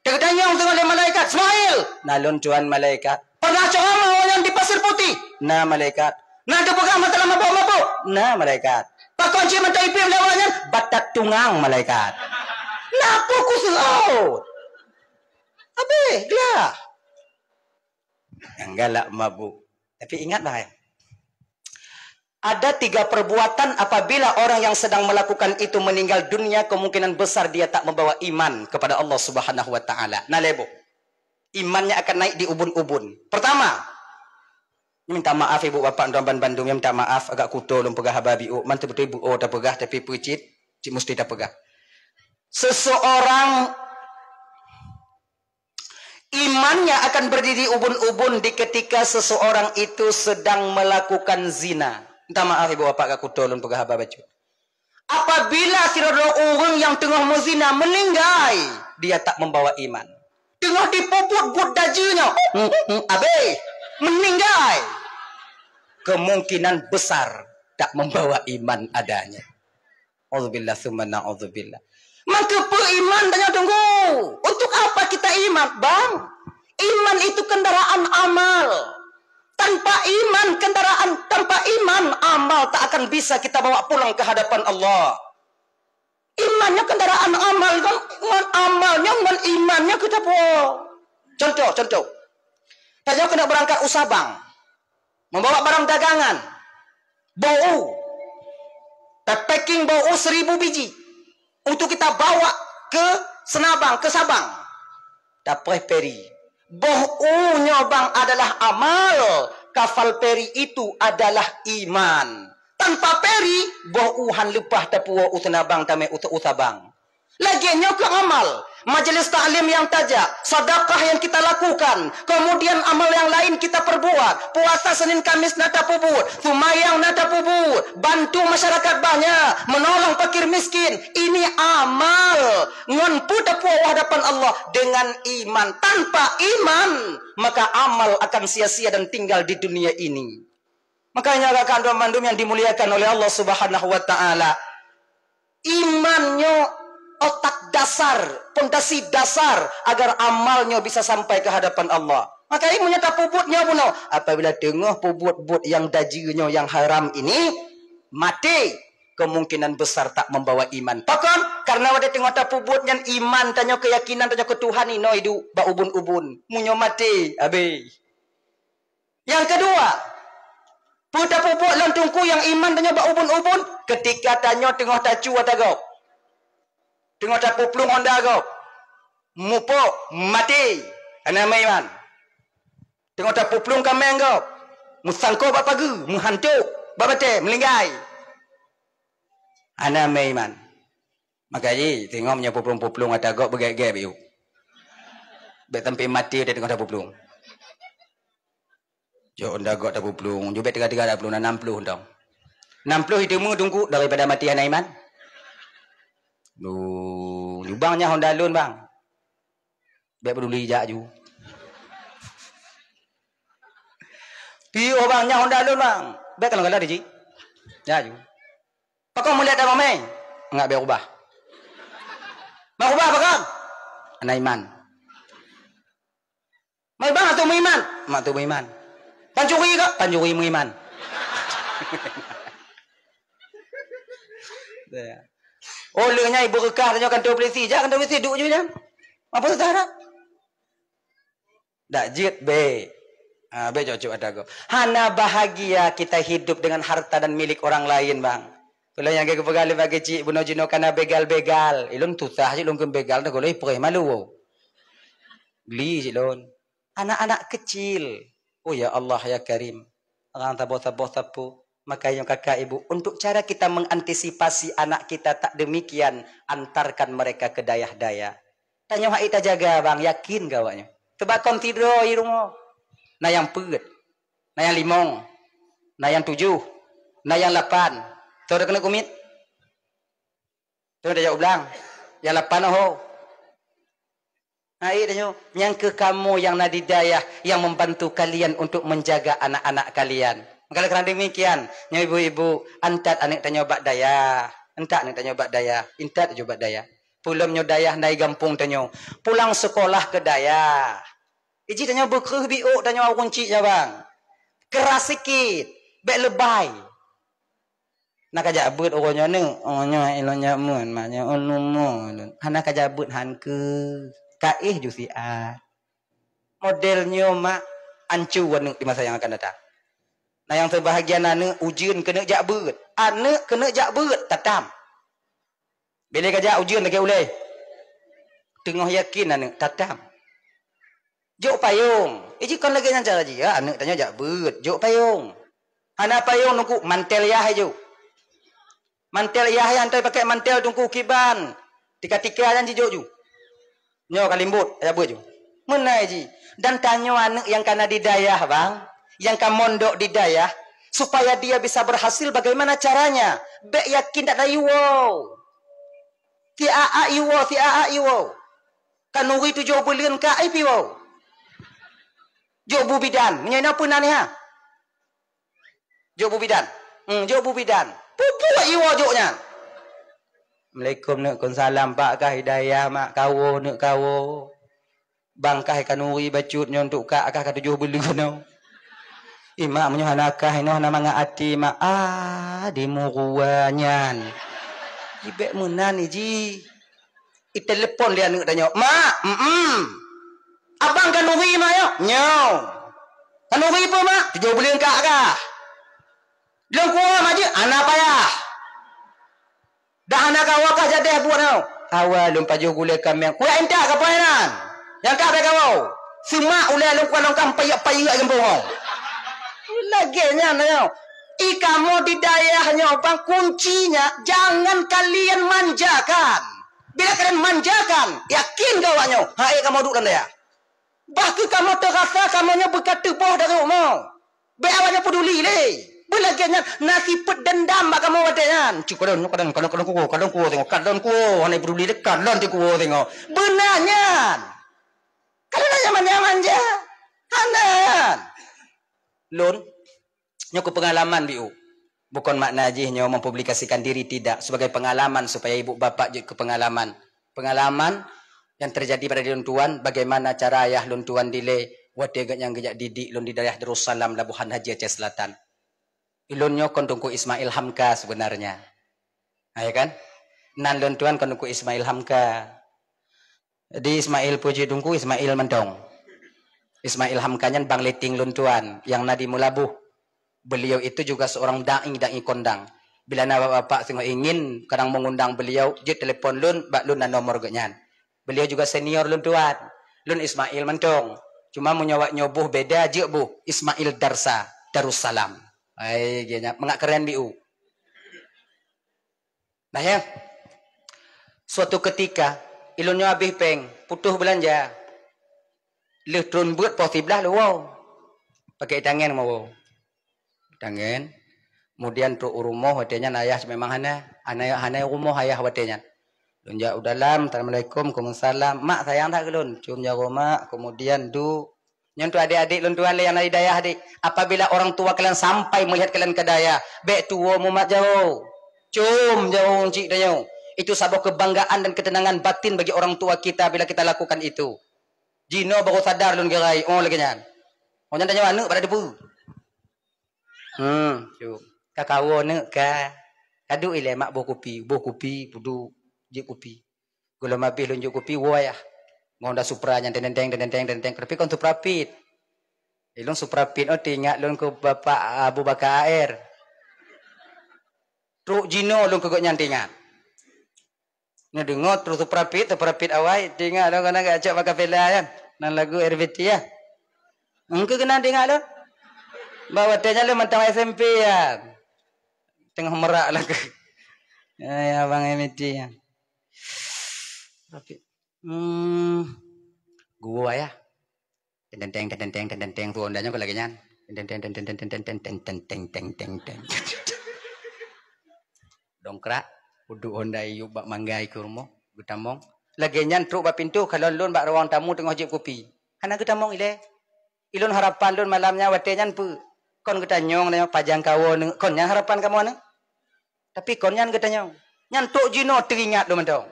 Teutanyong teungoh lé malaikat, "Ismail!" "Na lôn, Tuhan." Malaikat. "Pernah ceramah awak nyan di Pasir Putih?" "Na." Malaikat. "Na geupeugah masalah mabök-mabök?" "Na." Malaikat. "Pakon cit mantong ipiep lé awak nyan?" "Batat tungang." Malaikat. "Na peue kuseuôt?" Habéh, glah. Nyang galak mabuk. Tapi ingat, bah, ya. Ada tiga perbuatan, apabila orang yang sedang melakukan itu meninggal dunia, kemungkinan besar dia tak membawa iman kepada Allah Subhanahu wa Ta'ala. Na lhèe boh. Imannya akan naik di ubun-ubun. Pertama, minta maaf ibu bapak dan bandum, minta maaf agak kuto lôn peugah haba biôh, man teubeutôi beuo tapeugah, tapi peue cit, cit musti tapeugah. Seseorang imannya akan berdiri ubun-ubun di ketika seseorang itu sedang melakukan zina. Minta maaf ibu bapak agak kuto lôn peugah haba bacut. Apabila sidroe ureuëng nyang teungoh meuzina meninggai, dia tak membawa iman. Teungoh dipeubuet buet dajih nyoe, habéh, meninggai. Kemungkinan besar tak membawa iman adanya. Auzubillah summa na'udzubillah. Maka peu iman tanyoe tunggu. Untuk apa kita iman, bang? Iman itu kendaraan amal. Tanpa iman kendaraan, tanpa iman amal tak akan bisa kita bawa pulang ke hadapan Allah. Iman nyoe kendaraan amal, kan? Ngon amal nyoe, ngon iman nyoe kita pulang. Contoh, contoh. Tanyoe keuneuk beurangkat u Sabang. Membawa barang dagangan. Boh u. Tapacking boh u seribu biji. Untuk kita bawa ke Senabang, ke Sabang. Tapreh peri. Boh u nyoe bang adalah amal. Kapal peri itu adalah iman. Tanpa peri, boh u han leupah tapuwoe u Senabang tamé u, u Sabang. Lagée nyoe keu amal, majelis taklim nyang tajak, sedekah nyang kita lakukan, kemudian amal nyang laén kita perbuat, puasa Senin Kamis na tapeubuet, seumayang na tapeubuet, bantu masyarakat banyak, menolong fakir miskin, ini amal. Ngon peue tapuwoe u hadapan Allah? Dengan iman. Tanpa iman, maka amal akan sia-sia dan tinggal di dunia ini. Makanya rakan-rakan bandum yang dimuliakan oleh Allah Subhanahu wa Ta'ala, iman nyoe otak dasar, pondasi dasar agar amal nyoe bisa sampai ke hadapan Allah. Maka iman nyoe tapeubuet nyoe bunoe. Apabila teungoh peubuet buet nyang dajih nyoe, nyang haram ini, maté, kemungkinan besar tak membawa iman. Pakon? Karena watée teungoh tapeubuet nyan iman tanyoe, keyakinan tanyoe keu Tuhan inoe iduek bak ubun-ubun. Meunyoe maté, habéh. Nyang keudua, peue tapeubuet lom teungku nyang iman tanyoe bak ubun-ubun? Keutika tanyoe teungoh tacu ata gob, teungoh tapeuplueng honda gob, mupok, maté, hana meuiman. Teungoh tapeuplueng kaméng gob, meusangkot bak pageue, meuhantok bak batée, meulinggai, hana meuiman. Maka jih teungoh meunyoe peuplueng-peuplueng ata gob beugét-gét biôh. Bék sampai maté teungoh tapeuplueng. Jok honda gob tapeuplueng, jubét teuga-teuga tapeuplueng, na nam ploh dong. Nam ploh iteumé teungku daripada maté hana iman. Duh, bang nyan honda lôn, bang. Bék peduli jak ju. Piôh bang, nyan honda lôn, bang. Bék kalon-kalon jih. Jak ju. Pakon mulet dah mamai? Ngat bék ubah. Mak ubah pakon? Hana iman. Mai bang atau meuiman? Mak tu meuiman. Pancuri ke? Pancuri meuiman. Oh, leuh nyan ibu rekah tanyoe kantor polisi. Jak kantor polisi, duek ju nyan. Apa susah dah? Dak jeuet bék. Ha, bék cocok ata gob. Hana bahagia kita hidup dengan harta dan milik orang lain, bang. Kalau nyang geupeugah lé bagi cik bunoe jinoe kana begal-begal. Ilôn tusah cit lôn keu begal, dah goloi preh malu. Geli cit lôn. Anak-anak kecil. Oh ya Allah ya Karim. Orang saboh-saboh sapu. Maka nyoe kakak ibu, untuk cara kita mengantisipasi anak kita tak demikian, antarkan mereka ke dayah-dayah. Tanyoe hai tajaga bang, yakin keu awaknyoe. Teuba kon sidroe i rumoh. Na nyang peuet, na nyang limong, na nyang tujoh, na nyang lapan. Soe keuneuk kumiet? Soe tajak u blang? Nyang lapan, oho. Hai tanyoe, nyang keuh kamoe nyang na di dayah nyang membantu kalian untuk menjaga anak-anak kalian. Maka lé karena demikian, nyoe ibu-ibu, antat aneuk tanyoe bak dayah. Antat aneuk tanyoe bak dayah. Intat ju bak dayah. Peulom nyoe dayah na i gampông tanyoe. Pulang sekolah ke dayah. Iji tanyoe beukreuh biôk tanyoe ureueng chik nyoe bang. Keras sikit, bèk leubèh. Na kajak beuet uroe nyoe neuk, uroe nyoe ilôn jak meuet, mak nyoe ulôn mo lôn. Hana kajak beuet han keuh, ka éh ju siat. Model nyoe mak, ancu aneuk di masa nyang akan datang. Na nyang seubahagian aneuk ujeuen keuneuk jak beuet, aneuk keuneuk jak beuet tatam. Bilé kajak ujeuen lagèe ulèe. Teungoh yakin aneuk tatam. Jok payong. Iji kon lagèe nyan cara jih, ya, aneuk tanyoe jak beuet, jok payong. Hana payong teungku, mantel yah jok. Mantel yah nyan, hantom pakai mantel teungku kiban. Tika-tika nyan jijok ju. Nyoe ka limbot, jak beuet ju. Meunan jih. Dan tanyoe aneuk nyang ka na di dayah, bang, nyang ka mondok di dayah, supaya dia bisa berhasil bagaimana caranya? Bèk yakin dak na iwoe. Si aak iwoe, si aak iwoe. Kanuri tujoh buleuen ka ai piwoe. Jok bu bidan, meunyoe na peue na niha. Jok bu bidan. Hmm, jok bu bidan. Peue-peue iwoe jok nyan. Assalamualaikum neuk, kon salam, bak kah hidayah mak kawoe neuk kawoe. Bang kah kanuri bacut nyoe untuk kak kah ka tujoh buleuen nyoe. Imak meunyoe hana kah inoe hana mangat até mak, ah, di murua nyan. Jibèk meunan iji. Itelepon lé aneuk tanyoe, "Mak, mm, abang kanuri mak nyoe?" "Nyoe." "Kanuri peue mak?" "Tujoh buleuen kak kah." "Lôn kuwoe mak jeuet?" "Hana payah." "Dah hana kawoe kah jadeh buet nyoe?" "Kawoe lôn pajoh gulèe kaméng." "Kuyak intat kapai nan. Nyang kah bèk kawoe. Seumak ulèe lôn kuat lôn kah payek-payek gampông nyoe." Lagèe nyan nyoe. I kamoe di dayah nyoe bang kuncinya jangan kalian manjakan. Bila kalian manjakan, yakin keu awak nyoe, hai kamoe duek lam dayah. Bah keuh kamoe teurasa kamoe nyoe beuka teuboh dari rumoh. Bèk awak nyoe peuduli lé. Beulagèe nyan na sifeuet dendam bak kamoe watèe nyan. Cit kadon, kadon, kadon, kadon kuwoe, kadon kuwoe singoh, kadon kuwoe, hana peuduli lé, kadon cit kuwoe singoh. Beuna nyan. Kadon nyan manja-manja. Hana nyan. Lôn Nyoe keu pengalaman biôh. Bukon makna jih nyoe mempublikasikan diri, tidak. Sebagai pengalaman supaya ibu bapak jeuet keu pengalaman. Pengalaman yang terjadi pada diri lôn tuan, bagaimana cara ayah lôn tuan dilèe watèe geuhnyan geujak didik lôn di dayah Darussalam, Labuhan Haji, Aceh Selatan. Ilôn nyoe kon Teungku Ismail Hamka sebenarnya. Ha, ya kan? Nan lôn tuan kon Teungku Ismail Hamka. Di Ismail Puji Teungku, Ismail mantong. Ismail Hamka nyan bang leting lôn tuan, nyang na di Meulaboh. Beliau itu juga seorang dai, dai kondang. Bila na bapak-bapak singoh ingin kadang mengundang beliau, jeuet telepon lôn, bak lôn na nomor geuhnyan. Beliau juga senior lôn tuan. Lôn Ismail mantong. Cuma meunyoe awak nyoe boh beda, jeuet boh Ismail Darsa, Darussalam. Hai, geuhnyan mangat keren biôh. Nah, ya. Suatu ketika, ilôn nyoe habéh péng, putôh beulanja. Lheueh tron beuet poh siblaih lôn woe. Pakai tangen meuwoe. Tangen. Kemudian trok u rumoh watèe nyan ayah memang hana. Hana, hana rumoh ayah watèe nyan. Lôn jak u dalam, "Assalamualaikum." "Waalaikumsalam." "Mak sayang that keu lôn." Cium jaroe mak, kemudian duek. Nyan tu adik-adik lôn tuan lé nyang na di dayah, adik. Apabila orang tua kalian sampai melihat kalian ke dayah, bèk tuwoe mumat jaroe. Cium jaroe cit tanyoe. Itu saboh kebanggaan dan ketenangan batin bagi orang tua kita bila kita lakukan itu. Jinoe baru sadar lôn keurai, oh lagèe nyan. Oh nyan tanyoe aneuk pada teupeu. Hmm, cium. Ka kawoe neuk ka. Ka duek ilèe mak boh kupi, boh kupi, peuduek, jeuet kupi. Gohlom abéh lôn jok kupi, woe ayah. Ngon da Supra nyan, teng, teng, teng, teng, teng, teng. Tapi kon Supra Pit. Ilôn Supra Pit, oh, teuingat lôn keu Bapak Abu Bakar A R. Trok jinoe lôn keu gobnyan teuingat. Neudeungoe trok Supra Pit, Supra Pit awai, teuingat lôn keunan geucok bak kafela nyan. Nan lagu R B T ya. Engkeu keunan teuingat lôn. Bak watèe nyan lôn mantong S M P ya. Teungoh merak lagu. Eh, abang M T ya. Supra Pit. Hmm, gua ya. Teng, teng, teng, teng, teng, teng, teng, teng, tu Honda nyoe kon lagèe nyan. Teng, teng, teng, teng. Dongkrak, uduk Honda iyup bak manggai keu rumoh, geutamong. Lagèe nyan trok bak pintoe, kalon lôn bak ruang tamu teungoh jieb kupi. Hana geutamong ilèe. Ilôn harapan lôn malam nyan watèe nyan peue? Kon geutanyong nyoe pajan kawoe nyoe, kon nyan harapan kamoe nyoe. Tapi kon nyan geutanyong. Nyan trok jinoe teuingat lôn mantong.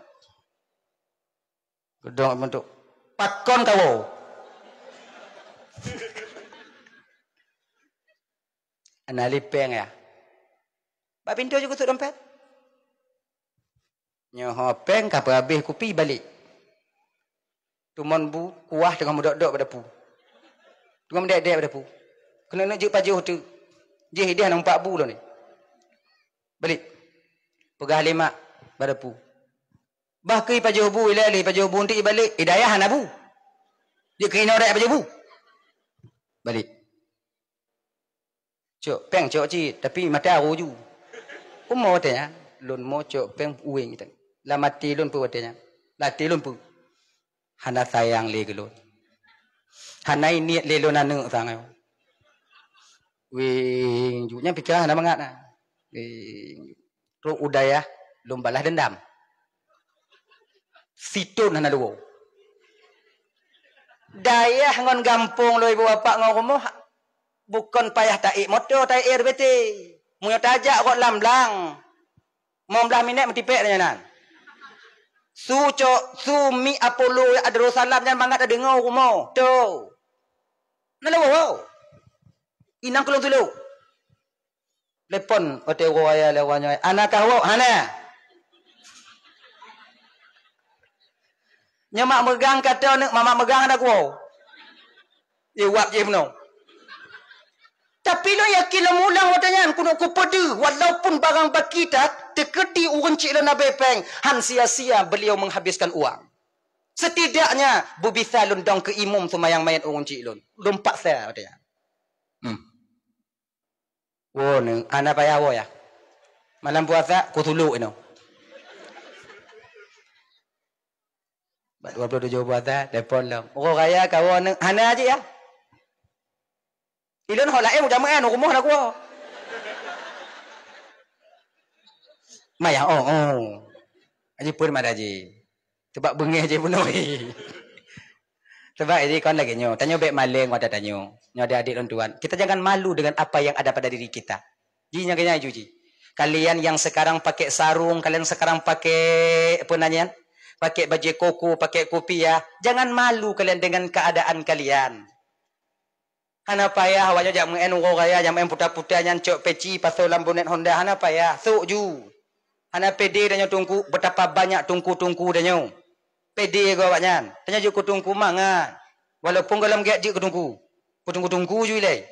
Geudong mantong. Pakon kawoe? Hana lé péng ya. Bak pintoe jih kusut dompet. Nyoe péng ka peuhabéh kupi balek. Teumon bu kuah teungoh meudok-dok bak dapu. Teungoh meudèk-dèk bak dapu. Keuneuk neuk jeuet pajoh teuk. Jih ideh na empat bu lôn ni. Balek. Peugah lé mak bak dapu. Bah keu ipajoh bu ilèe lé ipajoh bu, eunteuk ibalek, i dayah hana bu. Jeuet keu inoe dayah ipajoh bu. Balek. Cok péng cok cit, tapi mata aru ju. Umu watèe nyan, lôn mo cok péng ueng. Lam até lôn peue watèe nyan? Lam até lôn peue? Hana sayang lé keu lôn. Hana niet lé lôn aneuk sang. Weng ju. Nyan pikiran hana mangat na. Weng ju. Trok u dayah lôn balas dendam. Siton hana leuwoe. Dayah ngon gampông lôn ibu bapak ngon rumoh bukon payah taék moto, taék R B T. Meunyoe tajak rot lam blang, limong blaih minèt meutipék nyan. Su cok, su mi Apollo Darussalam nyan mangat tadeungoe u rumoh. Tu. Na leuwoe. Inong keu lôn tulok. Telepon watèe uroe raya lé awak nyoe, "Hana kah woe?" "Hana." Nyoe mak meugang ka tô neuk, mak meugang hana kuwoe. Iwab jih meunoe. Tapi lôn yakin lôn mulang watèe nyan keuneuk kupeudeuh, walaupun barang baki that, teukeudi ureueng chik lôn abéh péng, han sia-sia beliau menghabiskan uang. Setidaknya, beubisa lôn dong keu imum seumayang manyét ureueng chik lôn. Lôn paksa watèe nyan. Hmm. Woe neuk, hana payah woe ya. Malam puasa, kusulok inoe. Bak dua puluh tujoh puasa, telepon lom. Uroe raya kawoe neuk, hana jih ya. Ilôn ho laén udah meu'en, u rumoh na kuwoe. Maya, oh, oh. Aji pun mak daji. Sebab beungéh jih bunoe. Sebab jadi kon lagèe nyoe, tanyoe bèk maleng watèe tanyoe. Nyoe adik-adik lôn tuan, kita jangan malu dengan apa yang ada pada diri kita. Ji nyan keuh nyan ju ji. Kalian yang sekarang pakai sarung, kalian sekarang pakai apa namanya? Pakai baju koko, pakai kopiah, jangan malu kalian dengan keadaan kalian. Hana payah awak nyoe jak meu'en uroe raya, jak meu'en puta-puta nyan cok peci, pasoe lam bonnet Honda, hana payah. Sok ju. Hana pede tanyoe teungku, betapa banyak teungku-teungku tanyoe. Pede keu awak nyan. Tanyoe jeuet keu teungku mangat. Walaupun gohlom gèt jeuet keu teungku. Keu teungku-teungku ju ilèe.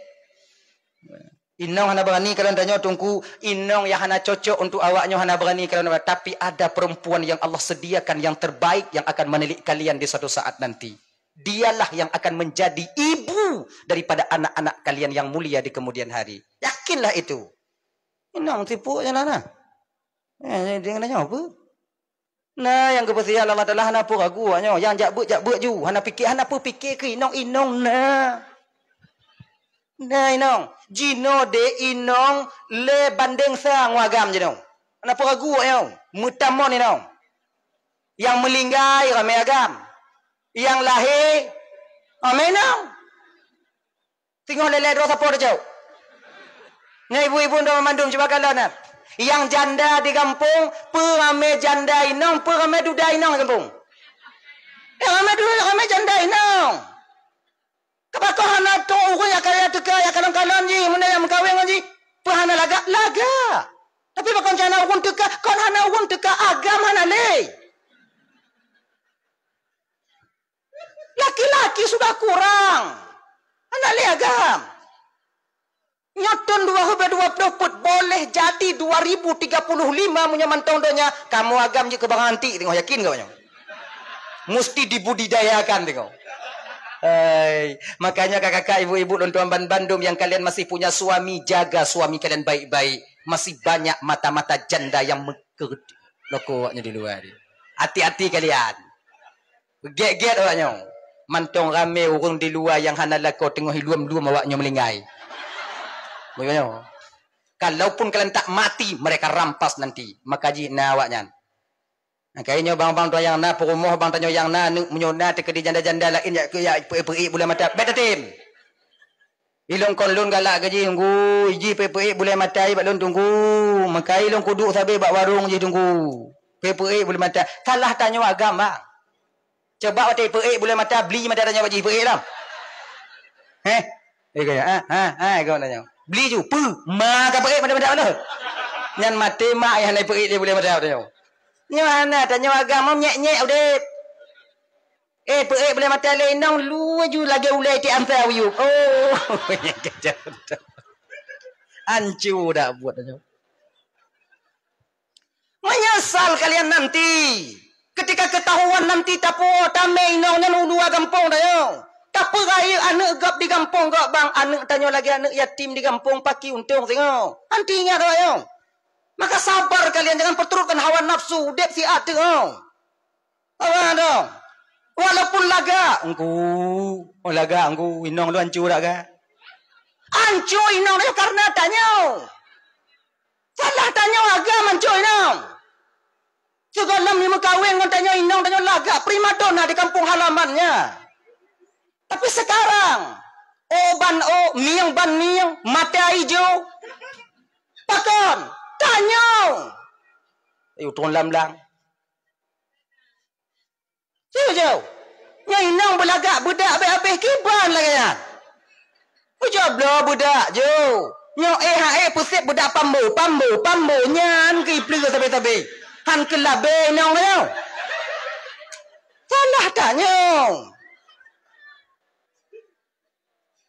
Inong hana beurani kalon tanyoe teungku, inong nyang hana cocok untuk awak nyoe hana beurani kalon, tapi ada perempuan yang Allah sediakan yang terbaik yang akan menilik kalian di suatu saat nanti. Dialah yang akan menjadi ibu daripada anak-anak kalian yang mulia di kemudian hari. Yakinlah itu. Inong tipu je lah nah. Eh, dia kena nyawa apa? Nah, nyang geupeusiat Allah Taala hana peue ragu awak nyoe. Nyang jak beuet, jak beuet ju. Hana pike, hana peue pike keu inong, inong na. Na inong. Jinoe deh inong lé bandeng sa ngon agam jinoe. Hana peue ragu awak nyoe. Meutamong inong. Nyang meulinggai ramé agam. Nyang lahé ramé inong. Singoh lé-lé droe sapo teucok. Nyan ibu-ibu droe mandum cuba kalon na. Nyang janda di gampông, peue ramé janda inong, peue ramé duda inong di gampông. Eh, ramé duda, ramé janda inong. Keupeue hana trok ureueng nyang kaya teuka, nyang kalon-kalon jih, meunyoe nyang meukawen ngon jih, peue hana lagak? Lagak. Tapi pakon hana ureueng teuka, kon hana ureueng teuka, agam hana lé. Laki-laki sudah kurang. Hana lé agam. Nyoe thon dua ribu dua puluh peuet, boleh jadi dua ribu tiga puluh lima meunyoe mantong donya, kamoe agam jeuet keu barang antik, teungoh yakin keu nyoe. Musti dibudidayakan teungoh. Hai, makanya kakak-kakak, ibu-ibu, lôn tuan ban bandum yang kalian masih punya suami, jaga suami kalian baik-baik. Masih banyak mata-mata janda yang mekeuh loko awaknyoe di luar ni. Hati-hati kalian. Gét-gét awaknyoe. Mantong ramé ureuëng di luwa nyang hana lakoe teungoh iluem-luem awaknyoe meulinggai. Bunoe. Kalaupun kalian tak mati, mereka rampas nanti. Maka jih na awaknyan. Maka nyoe bang-bang tuan nyang na peurumoh, bang tanyoe nyang na aneuk, meunyoe na teukeudi janda-janda laén yak, yak peuék-peuék buleuen mata, bèk tatem. Ilôn kon lôn galak keu jih, Teungku, jih peuék-peuék buleuen mata bak lôn, Teungku. Maka ilôn kuduek sabe bak warong jih, Teungku. Peuék-peuék buleuen mata. Salah tanyoe agam, bang. Coba watèe peuék buleuen mata, bli mata tanyoe bak jih peuék lam. Heh? Eh, kaya, ha, ha, ha, kaya tanyoe. Bli ju, peu, ma ka peuék mata-mata tu. Nyan maté mak ayah nai peuék dia buleuen mata tanyoe. Nyoe hana, tanyoe agam nyek-nyek udép. Eh, peuék buleuen mata lé inong, lu ju lagèe ulèe ti ampai uyup. Oh, ancu dak buet tanyoe. Menyesal kalian nanti. Ketika ketahuan nanti tapuwoe tamé inong nyan u luwa gampông tanyoe. Tapeurayeuk aneuk gob di gampông gob, bang, aneuk tanyoe lagèe aneuk yatim di gampông, paki untông singoh. Nanti ingat tanyoe. Maka sabar kalian, jangan perturutkan hawa nafsu, udép siat teungoh. Apa dong? Walaupun lagak, engku, oh, lagak engku, inong lu ancu dak ga? Ancu inong tanyoe karena tanyoe. Salah tanyoe agam ancu inong. Sigohlom meukawen ngon tanyoe inong, tanyoe lagak primadona di kampung halamannya. Tapi sekarang, o ban o, mieng ban mieng, mata ijo. Pakon? Tanyoe. Ayo turun lam lang. Jauh-jauh. Nyang inong beulagak beudak abéh-abéh kiban lagèe nyan. Ujoe bloe beudak jauh. Nyoe éh ha éh peusép beudak pambo, pambo, pambo nyan keu ipleue sabe-sabe. Han keu labée inong nyoe. Salah tanyoe.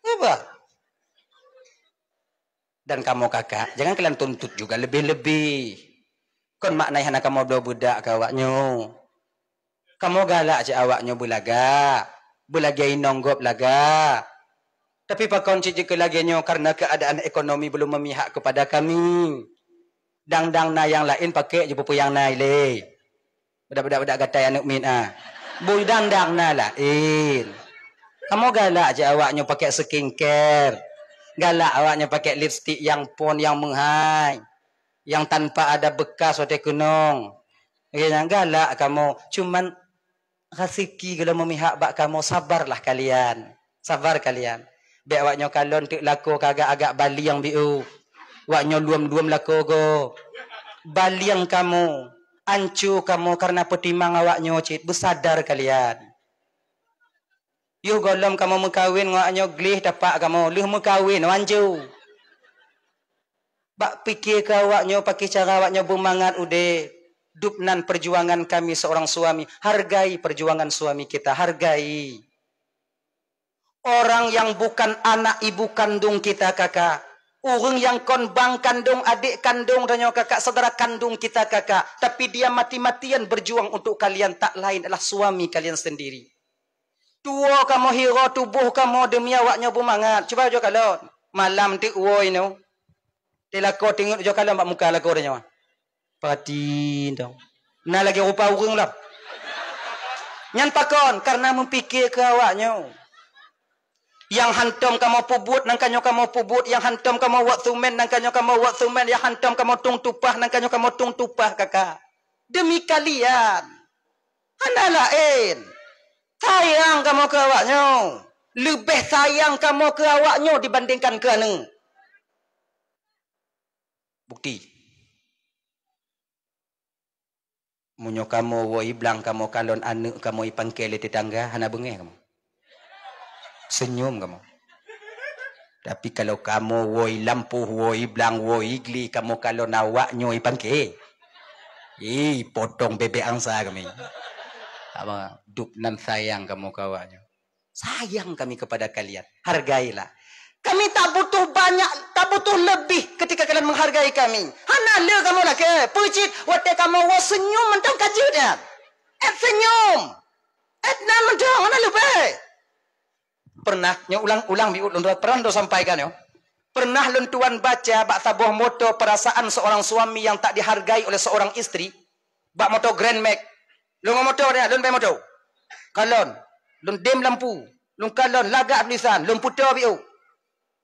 Apa? Dan kamoe kakak, jangan kalian tuntut juga lebih-lebih. Kon makna hana kamoe bloe beudak keu awaknyoe. Kamoe galak cit awaknyoe beulagak, beulagèe inong gob lagak. Tapi pakon cit jeuet keu lagèe nyoe karena keadaan ekonomi belum memihak kepada kami. Dang-dang na nyang laén pakèk jipeupeue nyang na ilée. Beudak-beudak-beudak gatai aneuk miet, ah. Bui dang-dang na laén. Kamoe galak cit awaknyoe pakèk skincare. Galak awaknyoe pakèk lipstik nyang phon nyang meuhai. Nyang tanpa ada bekas watèe keunong. Lagèe nyan galak kamoe. Cuman raseuki gohlom memihak bak kamoe, sabarlah kalian. Sabar kalian. Bèk awaknyoe kalon teuk lakoe ka agak-agak balieng biôh. Awaknyoe luem-luem lakoe gob. Balieng kamoe, anco kamoe karena peutimang awaknyoe cit. Beusadar kalian. Yoh gohlom kamoe meukawen ngon awaknyoe gleh tapak kamoe. Lheueh meukawen, anco. Bak pike keu awaknyoe, pakri cara awaknyoe beumangat udép. Dub nan perjuangan kami seorang suami. Hargai perjuangan suami kita, hargai. Orang yang bukan anak ibu kandung kita, kakak. Ureuëng nyang kon bang kandung, adék kandung tanyoe, kakak, saudara kandung kita, kakak. Tapi dia mati-matian berjuang untuk kalian, tak lain adalah suami kalian sendiri. Tuwoe kamoe hiroe tuboh kamoe deumi awaknyoe beumangat. Cuba ujoe kalon. Malam teuk woe inoe. Di lakoe teungeut ujoe kalon bak muka lakoe tanyoe. Pati dong. Na lagèe rupa ureuëng lom. Nyan pakon? Karena meupike keu awaknyoe. Nyang hantom kamoe peubuet, nangka nyoe kamoe peubuet. Nyang hantom kamoe wot sumen, nangka nyoe kamoe wot sumen. Nyang hantom kamoe tueng tupah, nangka nyoe kamoe tueng tupah, kakak. Demi kalian. Hana laén. Sayang kamoe keu awaknyoe. Leubeh sayang kamoe keu awaknyoe dibandingkan keu aneuk. Bukti. Meunyoe kamoe woe blang kamoe kalon aneuk kamoe ipangke lé tetangga, hana beungéh kamoe. Senyum kamoe. Tapi kalau kamoe woe lampôh, woe blang, woe gleh, kamoe kalon awaknyoe ipangke. Ih, potong bebek angsa kami. Apa? Dub nan sayang kamoe keu awaknyoe. Sayang kami kepada kalian. Hargailah. Kami tak butuh banyak, tak butuh lebih ketika kalian menghargai kami. Hana le kamoe lakée. Peue cit watée kamoe woe senyum mantong ka jeuet nyan. Et senyum. Et nan mantong hana leubeh. Pernah, nyoe ulang-ulang biut lôn pernah lôn sampaikan nyoe. Pernah lôn tuan baca bak saboh moto perasaan seorang suami yang tak dihargai oleh seorang istri. Bak moto Grand Max. Lôn ngon moto dia, lôn bèe moto. Kalon. Lôn dem lampu, lôn kalon lagak tulisan, lôn puto biôh.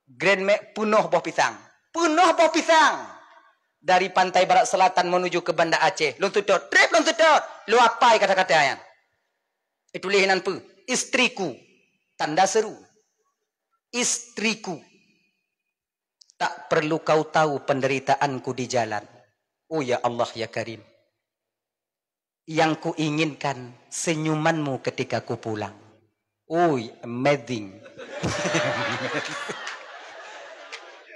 Grand Max peunoh boh pisang. Peunoh boh pisang. Dari pantai barat selatan menuju ke Banda Aceh. Lôn seutôt, trép lôn seutôt. Lôn apai kata-kata nyan. Ituléh nan peue? Istriku. Tanda seru. Istriku. Tak perlu kau tahu penderitaanku di jalan. Oh ya Allah ya Karim. Yang kuinginkan senyumanmu ketika ku pulang. Ui, amazing.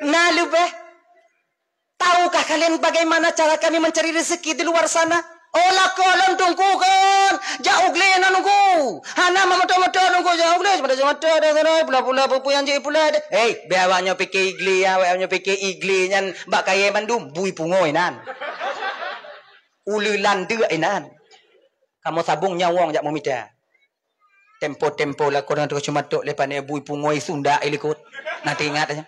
Na leubeh. Tahukah kalian bagaimana cara kami mencari rezeki di luar sana? Oh, lakoe lôn Teungku kon. Jak u glé na Teungku. Hana meumoto-moto Teungku, jak u glé. Cuma jak moto dah sana, pula-pula peue-peue nyang jipula deh. Hei, biar awak nyoe pike i glé, awak nyoe pike i glé nyan bak kayée mandum, bui pungo inan. Uleulan deuk inan. Kamoe sabong nyawong jak meumita. Tempo-tempo lakoe nyan teuk cuma tok lé pane bui pungo i sunda i likot. Na teuingat aja.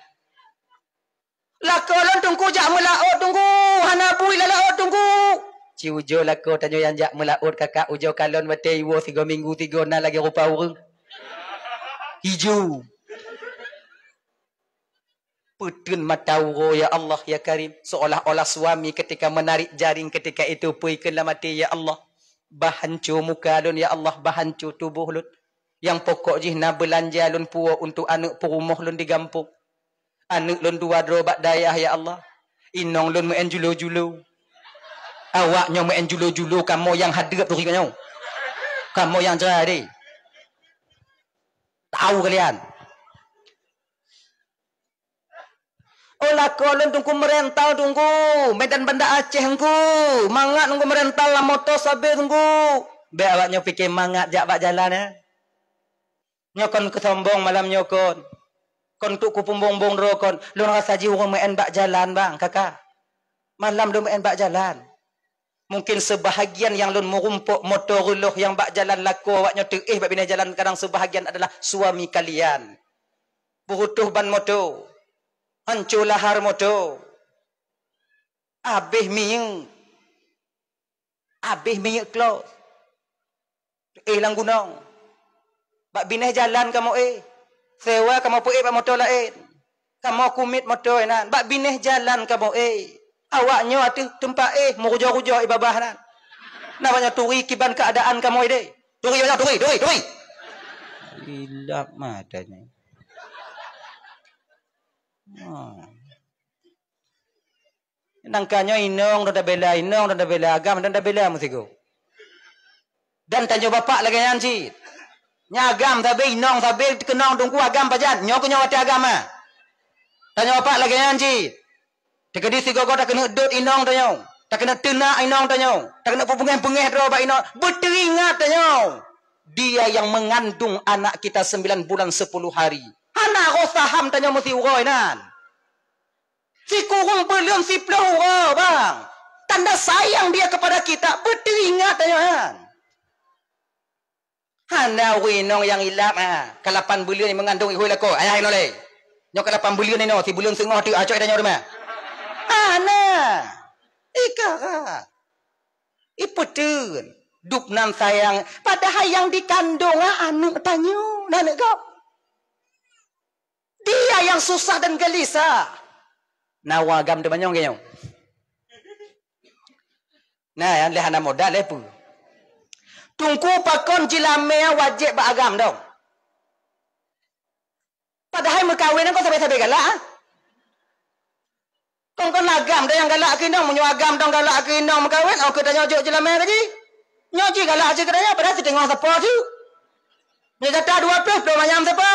Lakoe lôn Teungku jak meulaôt Teungku, hana bui lam laôt Teungku. Ci ujoe lakoe tanyoe nyang jak meulaôt kakak ujoe kalon watée iwoe sigoe minggu sigoe na lagée rupa ureuëng. Ijo. Peuteun mata uroe, ya Allah, ya Karim. Seolah-olah suami ketika menarik jaring ketika itu peue keuh lam até, ya Allah. Bah hanco muka lôn, ya Allah, bah hanco tuboh lôn. Nyang pokok jih na beulanja lôn puwoe untuk aneuëk peurumoh lôn di gampông. Aneuëk lôn dua droe bak dayah, ya Allah. Inong lôn meu'en julo-julo. Awak nyoe meu'en julo-julo, kamoe nyang hadeup turi nyoe. Kamoe nyang jrai deh. Tahu kalian. Oh, lakoe lôn Teungku meurental Teungku, Medan Banda Aceh Teungku. Mangat Teungku meurental lam moto sabe Teungku. Bék awak nyoe pike mangat jak bak jalan, eh. Nyoe kon keusombong malam nyoe kon. Kon tuk kupeumbong-bong droe kon. Lôn rasa jih ureuëng meu'en bak jalan, bang, kakak. Malam lôn meu'en bak jalan. Mungkin seubahagian nyang lôn meurumpok moto reuloh nyang bak jalan lakoe awak nyoe teuéh bak binéh jalan, kadang seubahagian adalah suami kalian. Peurutoh ban moto, hanco lahar moto, abéh minyeuk, abéh minyeuk klos. Éh lam gunong. Bak binéh jalan kamoe éh. Sewa kamoe peuéh bak moto laén. Kamoe kumiet moto inan. Bak binéh jalan kamoe éh. Awak nyoe ateueh teumpat éh meurujoh-rujoh i babah nan. Na banyak turi kiban keuadaan kamoe deh. Turi banyak turi, turi, turi. Ilap matanya. Hmm. Nangka nyoe inong dong tabela, inong dong tabela, agam dong tabela meusigoe. Dan tanyoe bapak lagée nyan cit. Nya agam sabe, inong sabe, teukeunong Teungku agam pajan. Nyoe keuh nyoe watée agam ah. Tanyoe bapak lagée nyan cit. Teukeudi sigoe-goe takeuneuk dot inong tanyoe, takeuneuk teunak inong tanyoe, takeuneuk peubeungéh-beungéh droe bak inong. Beuteuingat tanyoe. Dia yang mengandung anak kita sembilan bulan sepuluh hari. Hana roh saham tanyoe meusiuroe nan. Sikureueng buleuen siploh uroe, bang. Tanda sayang dia kepada kita, beuteuingat tanyoe nyan. Hana ureuëng inong nyang ilap, ha. Ka lapan buleuen meungandong ihôi lakoe, ayah inoe lé. Nyoe ka lapan buleuen inoe, sibuleuen seungoh teuk acok tanyoe teuma. Hana. Ikara. Ipeuteun. Dup nan sayang, padahai nyang dikandong, ha, aneuëk tanyoe, na aneuëk gob. Dia yang susah dan gelisah. Na ureuëng agam teumanyong keu nyoe. Na nyang lé hana modal lé peue. Teungku pakon jeulamé wajéb bak agam dong. Padahai meukawen kon sabe-sabe galak ah. Kon-kon agam dong nyang galak keu inong, meunyoe agam dong galak keu inong meukawen, oh keu tanyoe jok jeulamé lagi. Nyoe jih galak jih keu tanyoe padahai siteungoh sapo tu. Nyoe gata dua ploh, ploh manyam sapo.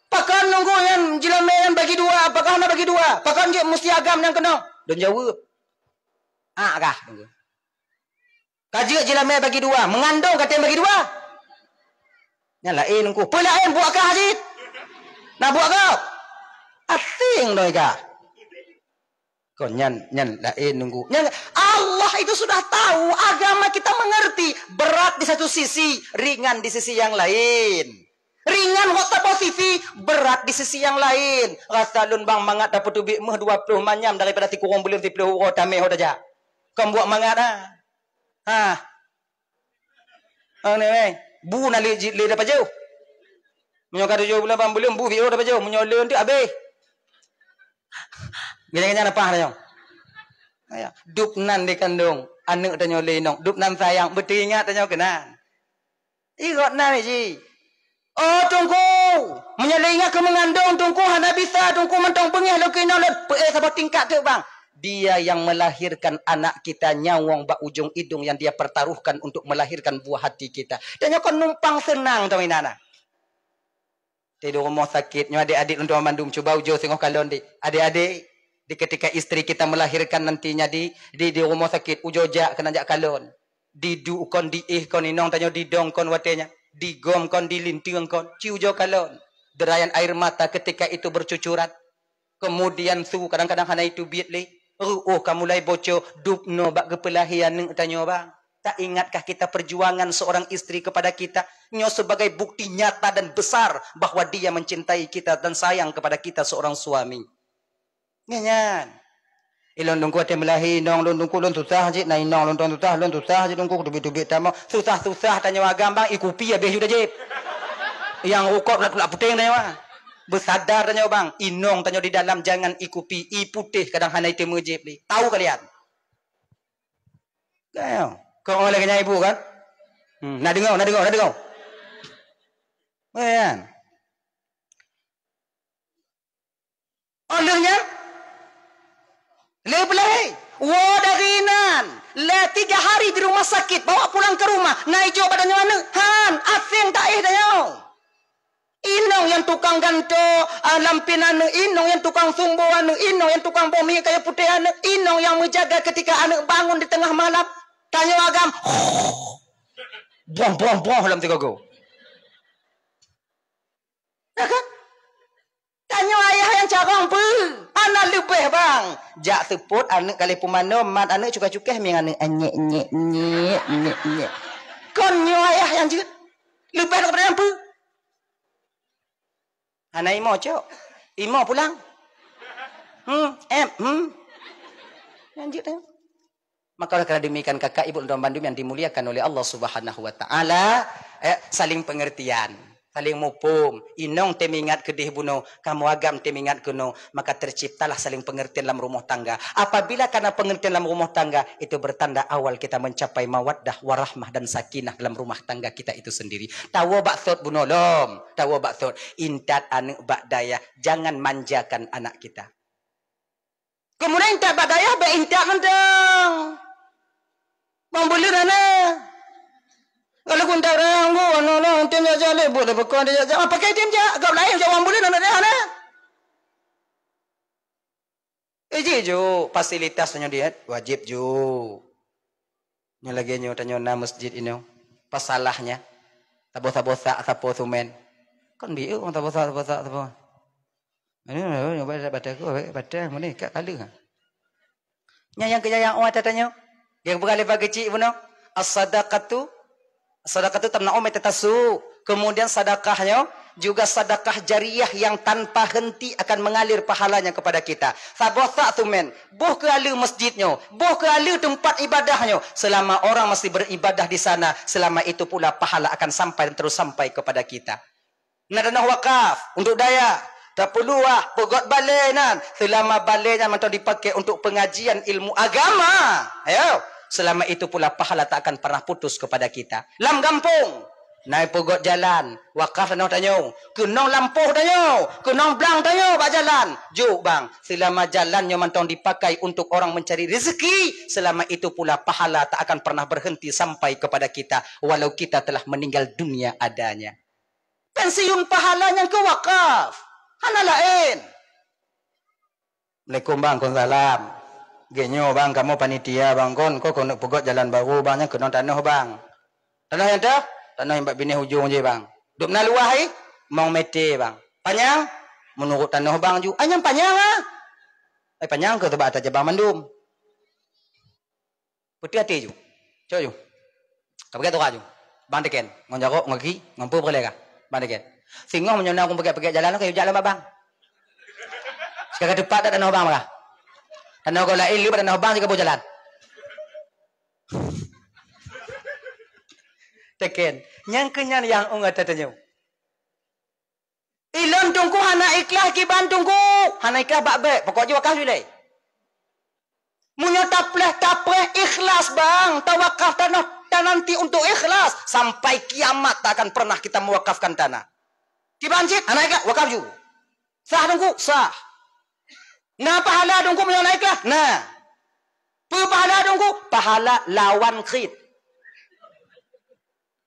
Pakon nunggu nyan jeulamé nyan bagi dua, apakah na bagi dua? Pakon jeuet meusti agam nyang keunong? Lôn jaweueb. Ah kah nunggu. Ka jeuet jeulamé bagi dua, meungandong ka tem bagi dua. Nyan laén nunggu. Peue laén buet kah cit? Na buet kah? Asing doi kah? Kon nyan, nyan laén nunggu. Nyan Allah itu sudah tahu, agama kita mengerti, berat di satu sisi, ringan di sisi yang lain. Ringan hok saboh sisi, berat di sisi yang lain. Rasa lôn bang mangat tapeuteubiet meuh dua ploh manyam daripada sikureueng buleuen siploh uroe tamé ho tajak. Kon buet mangat ah. Ha. Oh, ni, weh. Bu na lé jeuet lé dapajoh. Meunyoe ka tujoh buleuen lapan buleuen bu viôh dapajoh. Meunyoe lé teuk habéh. Geunyang-geunyang leupah tanyoe. Ya. Dub nan dikandong aneuk tanyoe lé inong. Dub nan sayang beuteuingat tanyoe keunan. Igot nan ji. Oh Teungku, meunyoe lé ingat keu meungandong Teungku hana bisa Teungku mantong beungéh lôn keu inong lôn peuéh saboh tingkat teuk bang. Dia yang melahirkan anak kita nyawöng bak ujong idong yang dia pertaruhkan untuk melahirkan buah hati kita. Tanyoe kon numpang seunang tanyoe inan. Di rumoh sakét nyoe adik-adik lôn tuan mandum cuba ujoe singoh kalon di. Adik-adik, di ketika istri kita melahirkan nantinya di di, di rumoh sakét ujoe jak keunan jak kalon. Diduek kon, diéh kon, inong tanyoe didong kon watée nyan, digom kon, dilinteung kon, ci ujoe kalon. Derayan air mata ketika itu bercucuran. Kemudian su kadang-kadang hana itu biet lé. Reuôh ka mulai boco, dub noe bak geupeulahé aneuk tanyoe bang. Tak ingatkah kita perjuangan seorang istri kepada kita? Nyoe sebagai bukti nyata dan besar bahwa dia mencintai kita dan sayang kepada kita seorang suami. Nyan, nyan. Ilôn Teungku watée meulahé inong lôn Teungku lôn susah jih, na inong lôn susah, lôn susah jih Teungku, teubiet-teubiet tamong. Susah-susah tanyoe agam bang, i kupi habéh yu dah jép. Nyang rukok nak tulak puténg tanyoe. Beusadar tanyoe bang, inong tanyoe di dalam jangan i kupi, i putéh kadang hana iteumé jép lé. Tahu kalian? Kau, kau oleh kenyang ibu kan? Hmm, nak dengar, nak dengar, nak dengar. Kan? Óh lheueh nyan, lé peulahé. Woe dari inan, lé tiga hari di rumah sakit, bawa pulang ke rumah. Na ijok bak tanyoe aneuk, han, aséng taéh tanyoe. Inong nyang tukang gantoe, ah, lampin aneuk, inong nyang tukang sumbo aneuk, inong nyang tukang boh minyeuk kayu putéh aneuk, inong nyang meujaga ketika aneuk bangun di teungoh malam. Tanyoe agam, boh, boh, boh lam sigogo. Ya kan? Tanyoe ayah nyang carông peue? Hana leubeh bang. Jak seupôt aneuk ka lheueh peumanom, mat aneuk cukéh-cukéh mieng aneuk, "Nyek, nyek, nyek, nyek, nyek." Kon nyoe ayah nyang jeuet. Leubeh daripada nyan peue? Hana imo cok. Imo pulang. Hmm, em, hmm. Nyang jeuet nyoe. Maka oleh karena demikian kakak ibu dan bandum yang dimuliakan oleh Allah Subhanahu wa taala, eh, saling pengertian, saling muphom. Inong teumingat keudeh bunoe, kamoe agam teumingat keunoe, maka terciptalah saling pengertian dalam rumah tangga. Apabila karena pengertian dalam rumah tangga, itu bertanda awal kita mencapai mawaddah, warahmah dan sakinah dalam rumah tangga kita itu sendiri. Tawoe bak sot bunoe lom, tawoe bak sot. Intat aneuk bak dayah, jangan manjakan anak kita. Keumudian intat bak dayah, bék intat mantong. Bang buleuen hana. Kalau kuntat dayah, nggu, anu, anu, tem jak-jak lé, buet dah peuko, tem jak-jak. Ah, pakai tem jak, gob laén jak bang buleuen hana dayah hana. Eh, jih ju, fasilitas nyoe diet, wajib ju. Nyoe lagée nyoe tanyoe na masjid inoe. Pasalahnya, taboh-taboh sak sapo sumen. Kan bieu ureuëng taboh sak, taboh sak, taboh. Ini nyoba batai ku, batai muni kak kali. Nya yang kerja yang awak tanya. Yang bukan lebar kecil pun. As-sadaqatu, sadaqatu tamna'u maitatasu. Kemudian sedekahnya juga sedekah jariah yang tanpa henti akan mengalir pahalanya kepada kita. Saboh sak sumen, boh keu aleue masjid nyoe, boh keu aleue teumpat ibadah nyoe, selama orang masih beribadah di sana, selama itu pula pahala akan sampai dan terus sampai kepada kita. Na tanoh wakaf untuk dayah, tapeuleubeh peugot balée nan, selama balée nyan mantong dipakai untuk pengajian ilmu agama, ya, selama itu pula pahala tak akan pernah putus kepada kita. Lam gampông, na peugot jalan, wakaf tanoh tanyoe, keunong lampôh tanyoe, keunong blang tanyoe bak jalan. Jok bang, selama jalan nyoe mantong dipakai untuk orang mencari rezeki, selama itu pula pahala tak akan pernah berhenti sampai kepada kita, walau kita telah meninggal dunia adanya. Pensiun pahala nyang keu wakaf, hana laén. Assalamualaikum bang, waalaikumsalam. Geuh nyoe bang, kamoe panitia bang kon, ko keuneuk peugot jalan baru bang, nyang keunong tanoh bang. Tanoh nyang teuh? Tanoh nyang bak binéh ujong jih bang. Dub na luwah ai? Mong meté bang. Panyang? Meunurot tanoh bang ju. Ai nyang panyang ah. Ai panyang keu teuba ata jabang mandum. Peuti até ju. Cok ju. Ka peugét tora ju. Bang teken. Ngon jarok, ngon gaki, ngon peue peureulée ka. Bang teken. Singoh meunyoe na ureuëng peugét-peugét jalan, ka yue jak lam abang. Sikaga teupat dak tanoh bang maka. Tanoh gob laén lé bak tanoh bang sikaboh jalan. Teken. Nyang keu nyan nyang ungata tanyoe. Ilôn Teungku hana ikhlas kiban Teungku. Hana ikhlas bak bék, pokok jih wakaf jih lé. Meunyoe tapleh-tapleh ikhlas bang, tawakaf tanoh, tananti untuk ikhlas. Sampai kiamat tak akan pernah kita mewakafkan tanah. Kiban cit, hana ikhlas, wakaf ju. Sah Teungku? Sah. Na pahala Teungku meunyoe na ikhlas? Na. Peue pahala Teungku? Pahala lawan khit.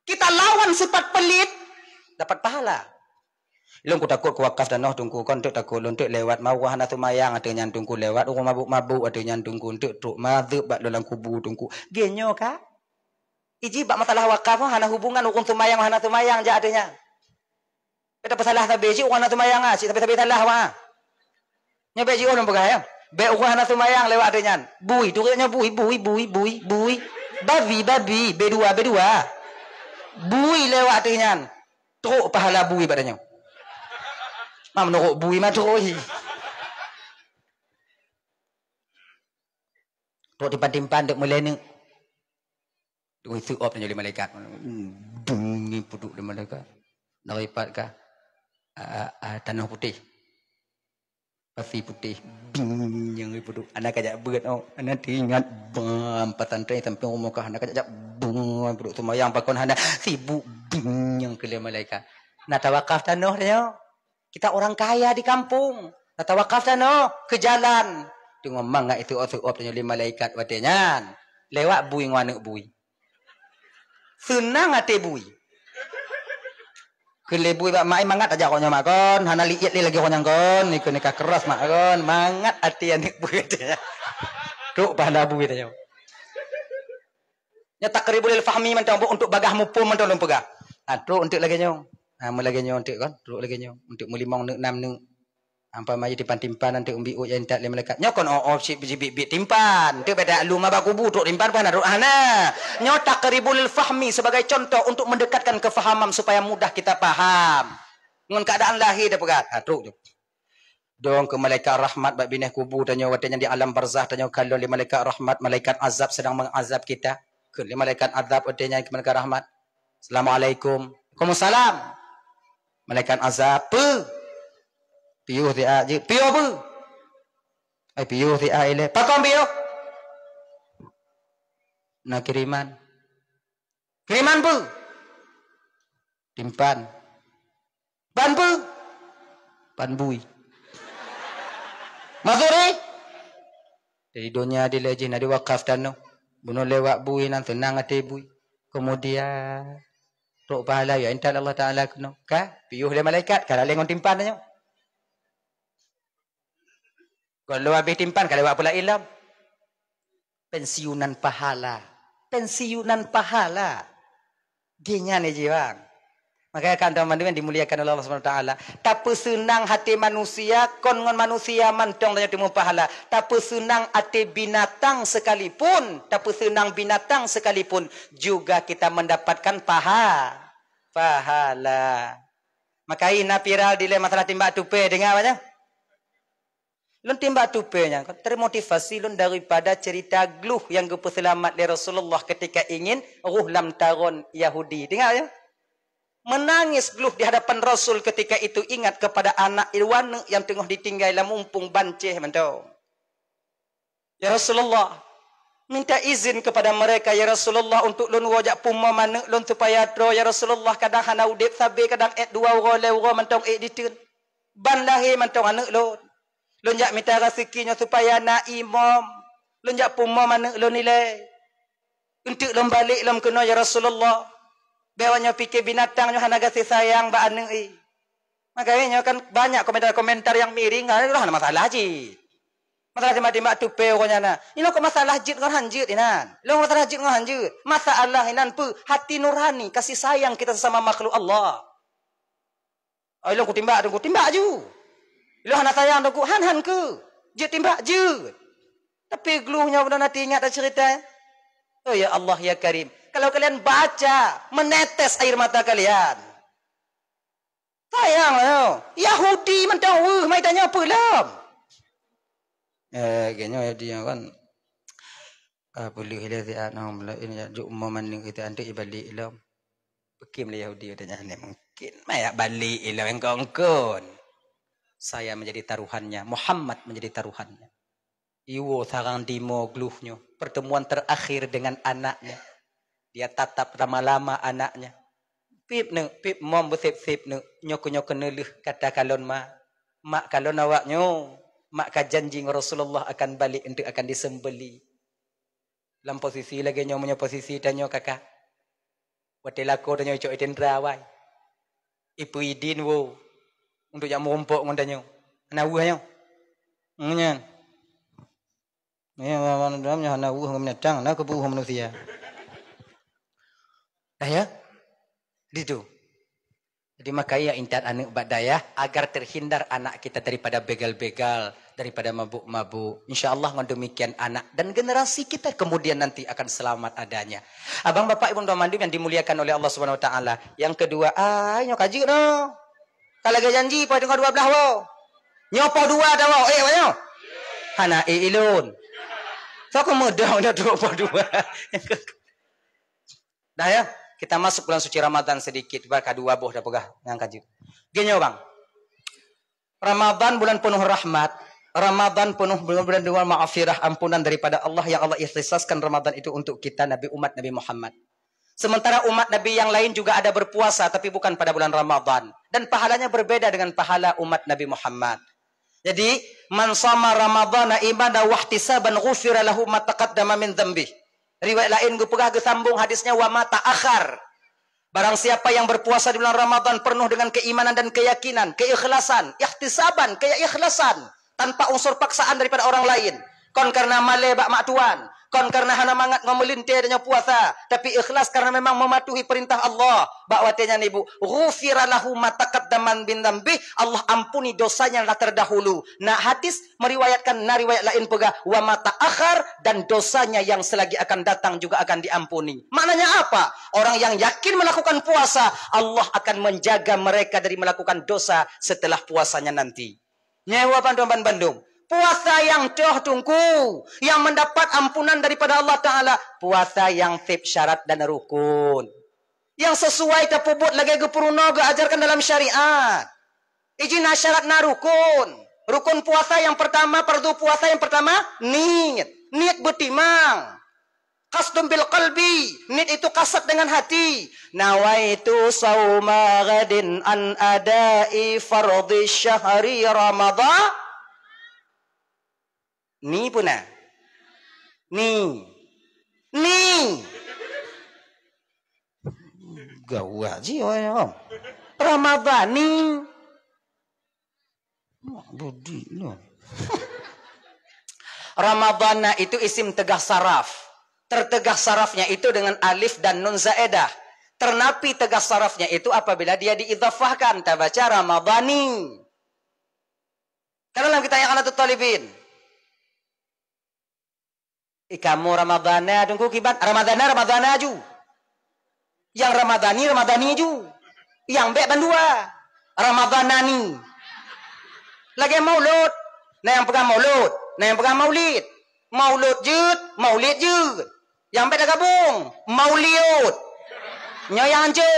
Kita lawan sifat pelit, dapat pahala. Lôn kutakot kuwakaf tanoh Teungku, kon teuk takot lôn teuk lewat mawah hana seumayang ateueh nyan Teungku, lewat ureueng mabuk-mabuk ateueh nyan Teungku, teuk trok madeueb bak lôn lam kubu Teungku. Geuh nyoe ka? Iji bak masalah wakaf hana hubungan ureueng seumayang hana seumayang jak ateueh nyan. Bèk tapeusalah sabe cit ureueng hana seumayang ah, cit sabe-sabe salah wah. Nyoe bèk jiôh lôn peugah ya. Bèk ureueng hana seumayang lewat ateueh nyan. Bui, turik nyoe bui, bui, bui, bui, bui. Babi, babi, B dua, B dua. Bui lewat ateueh nyan. Trok pahala bui bak tanyoe. Ma meunurot bui ma trok hi. Trok timpan-timpan dek meulée neuk. Teuka iseu'op tanyoe lé malaikat. Dung, peuduek lé malaikat. Dari pat ka, a, a, a, tanoh putéh. Pasi putéh. Bing, nyang peuduek. Hana ka jak beuet, oh. Hana teuingat, bam, pesantren sampéng rumoh ka. Hana ka jak, bung, peuduek seumayang pakon hana. Sibuk, bing, nyang keu lé malaikat. Na tawakaf tanoh tanyoe. Kita orang kaya di kampung. Na tawakaf tanoh keu jalan. Teungoh mangat iseu'op-seu'op tanyoe lé malaikat watée nyan. Lewat bui ngon aneuk bui. Seunang até bui. Keu lé bui bak mak, mangat aja awak nyoe mak kon, hana liet lé lagée awak nyan kon, ikeu nikah keras mak kon, mangat até aneuk bui watée nyan. Trok pahala bui tanyoe. Nyoe taqribul lil fahmi mantong, untuk bagah muphom mantong lôn peugah. Ha, trok eunteuk lagée nyoe. Ha, meulagée nyoe eunteuk kon, trok lagée nyoe. Eunteuk meulimong neuk nam neuk. Umpama jih timpan-timpan eunteuk meubiet nyang intat lé malaikat. Nyoe kon oh, oh, cit jibiet-biet timpan. Eunteuk beda lom bak kubu trok timpan pun hana trok hana. Nyoe taqribul lil fahmi sebagai contoh untuk mendekatkan kefahaman supaya mudah kita paham. Ngon keadaan lahé tapeugah. Ha, trok tu. Dong keu malaikat rahmat bak binéh kubu tanyoe watée nyan di alam barzah tanyoe kalon lé malaikat rahmat, malaikat azab sedang mengazab kita. Kheun lé malaikat azab watée nyan keu malaikat rahmat, "Assalamualaikum." "Waalaikumsalam." Malaikat azab, "Peue?" "Piôh siat jeuet." "Piôh peue?" "Ai piôh siat ilée." "Pakon piôh?" "Na kiriman." "Kiriman peue?" "Timpan." "Pan peue?" "Pan bui." "Maksud jih?" "Dari donya dilée jih na diwakaf tanoh. Bunoe lewat bui nan seunang até bui. Kemudian trok pahala ya intat Allah Taala keunoe. Ka piôh lé malaikat, ka lalée ngon timpan nyoe." Gohlom habéh timpan ka lewat pula ilom. Pensiunan pahala. Pensiunan pahala. Geuh nyan jih bang. Makanya kan teman-teman yang dimuliakan oleh Allah Subhanahu Wa Taala. Tapeuseunang hati manusia, kon ngon manusia mantong tanyoe teumeupahala. Tapeuseunang hati binatang sekalipun, tapeuseunang binatang sekalipun juga kita mendapatkan paha, pahala. Makanya viral dilée masalah timbak tupe, dengar banyak. Lôn timbak tupe nyan kon termotivasi lôn daripada cerita gluh nyang geupeuseulamat lé Rasulullah ketika ingin roh lam taron Yahudi. Teuingat ya? Menangis gluh di hadapan Rasul ketika itu ingat kepada anak iwaneuk nyang teungoh ditinggai lam umpung banceh mantong. "Ya Rasulullah, minta izin kepada mereka ya Rasulullah untuk lôn woe jak pumoe maneuk lôn supaya troe ya Rasulullah, kadang hana udeb sabe kadang ék dua uroe lhée uroe mantong ék diteun. Ban lahé mantong aneuk lôn." Lôn jak mita raseuki nyoe supaya na imom. Lôn jak pumoe maneuk lôn ilée. Eunteuk lôn balek lom keunoe ya Rasulullah. Bék awak nyoe pike binatang nyoe hana gaséh sayang bak aneuk i. Makanya nyoe kan banyak komentar-komentar yang miring, ah, hana masalah cit. Masalah timbak-timbak tupe uroe nyan na. Inoe kok masalah jeuet ngon han jeuet inan. Lôn masalah jeuet ngon han jeuet. Masalah inan peue? Hati nurani, kasih sayang kita sesama makhluk Allah. Oh, ilôn kutimbak Teungku, timbak ju. Ilôn hana sayang Teungku, han-han keu. Jeuet timbak, jeuet. Tapi gluh nyoe beuna na teuingat dah cerita. Oh ya Allah ya Karim, kalau kalian baca, menetes air mata kalian. Sayang lah nyoe. Yahudi mantong weuh mai tanyoe peue lom. Eh, geuh nyoe Yahudi nyoe kan. Ah, peuleueh ilée siat nong meulaén jak juk umoe maneuk itu anteuk ibalik lom. Peue kheun lé Yahudi watée nyan, mungkin ma jak balek ilôn kon-kon. Saya menjadi taruhannya, Muhammad menjadi taruhannya. Iwoe sarang dimo gleh nyoe, pertemuan terakhir dengan anaknya. Dia tatap lama-lama anaknya. Pip neuk, pip mom beusép-sép neuk, nyoe keuh, nyoe keuh neulheueh kata kalon ma. Mak kalon awak nyoe, mak ka janji ngon Rasulullah akan balek untuk akan disembeli. Lam posisi lagée nyoe, meunyoe posisi tanyoe kakak. Watée lakoe tanyoe icok itendra awai. Ipeue idin woe untuk jak meurumpok ngon tanyoe. Hana weueh nyoe. Nyan. Ya, dalam nyoe hana weueh ngon binatang, na keupeue manusia. Dah ya? Ditu. Jadi maka ya intat aneuk bak dayah agar terhindar anak kita daripada begal-begal, daripada mabuk-mabuk. Insya Allah ngon demikian anak dan generasi kita kemudian nanti akan selamat adanya. Abang bapak ibu dan mandum yang dimuliakan oleh Allah Subhanahu wa taala. Yang kedua, ai nyoe ka jeuet noh. Ka lagée janji poh dua belas woe. Nyoe poh dua dah woe. Eh, nyoe. Hana eh ilôn. Soe keuh meudong dah tu poh dua. Dah ya, kita masuk bulan suci Ramadan sedikit, bah ka dua boh dah peugah nyang ka jeuet. Geuh nyoe bang. Ramadan bulan penuh rahmat, Ramadan penuh bulan, bulan dengan maghfirah, ampunan daripada Allah yang Allah ikhtisaskan Ramadan itu untuk kita Nabi, umat Nabi Muhammad. Sementara umat Nabi yang lain juga ada berpuasa tapi bukan pada bulan Ramadan dan pahalanya berbeda dengan pahala umat Nabi Muhammad. Jadi, "Man shama Ramadhana imanan wahtisaban ghufira lahu ma taqaddama min dzanbih." Riwayat laén geupeugah geusambong hadisnya, "Wa ma ta'akhkhar." Barang siapa yang berpuasa di bulan Ramadan penuh dengan keimanan dan keyakinan, keikhlasan, ihtisaban, keikhlasan, tanpa unsur paksaan daripada orang lain, kon karena malée bak mak tuan, kon karena hana mangat ngon meulintée tanyoe puasa, tapi ikhlas karena memang mematuhi perintah Allah. Bak watée nyan ibu, "Ghufira lahu ma taqaddama min dzanbih," Allah ampuni dosanya yang telah terdahulu. Na hadis meriwayatkan, na riwayat laén peugah, "Wa ma ta'akhkhar," dan dosanya yang selagi akan datang juga akan diampuni. Maknanya apa? Orang yang yakin melakukan puasa, Allah akan menjaga mereka dari melakukan dosa setelah puasanya nanti. Nyoe bandum-bandum. Puasa nyang toh teungku, yang mendapat ampunan daripada Allah Taala, puasa nyang sép syarat dan rukun. Nyang sesuai tapeubuet lagée geupeurunoe geuajarkan dalam syariat. Iji na syarat, na rukun. Rukun puasa nyang pertama, fardu puasa nyang pertama, niet. Niet beutimang. Qasdun bil qalbi, niet itu kasad dengan hati. Nawaitu shauma ghadin an adai fardhi syahri Ramadhan. Ni puna. Ni. Ni. Gawat ji orang ni. Budi ni. Ramadhana itu isim tegah saraf. Tertegah sarafnya itu dengan alif dan nun zaedah. Ternapi tegah sarafnya itu apabila dia diidhafahkan, tabaca Ramadhani. Kan dalam kitab I'anatut Talibin. Ikamu Ramadhana, teungku kiban. Ramadhana, Ramadhana ju. Nyang Ramadhani, Ramadhani ju. Nyang bék bandua. Ramadhanani. Lagée maulud. Na nyang peugah maulud, na nyang peugah maulid. Maulud jeuet, maulid jeuet. Nyang bék tagabong, mauliud. Nyoe nyang hanco.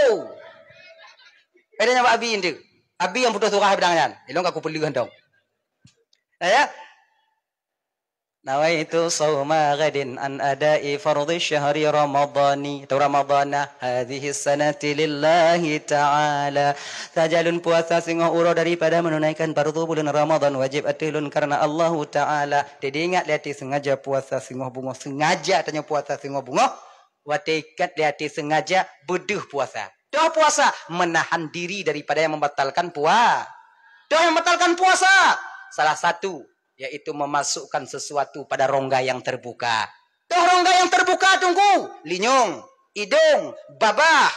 Beda nyan bak abi nteuk. Abi nyang putôh surah bidang nyan. Ilong ka kupeuleueh dong. Ya. Nawaitu shauma ghadin an adai fardhi syahri Ramadhani, atau Ramadhana, hadhihi sanati lillahi ta'ala. Sajalun puasa singoh uroe daripada menunaikan fardu bulan Ramadhan wajib ateueh lôn karena Allahu Ta'ala. Jadi ingat lé até sengaja puasa singoh bungoh, sengaja tanyoe puasa singoh bungoh. Watée ikat lé até sengaja beudeuh puasa. Toh puasa menahan diri daripada yang membatalkan pua-, toh yang membatalkan puasa. Salah satu yaitu memasukkan sesuatu pada rongga yang terbuka. Toh rongga yang terbuka, teungku, linyong, idong, babah.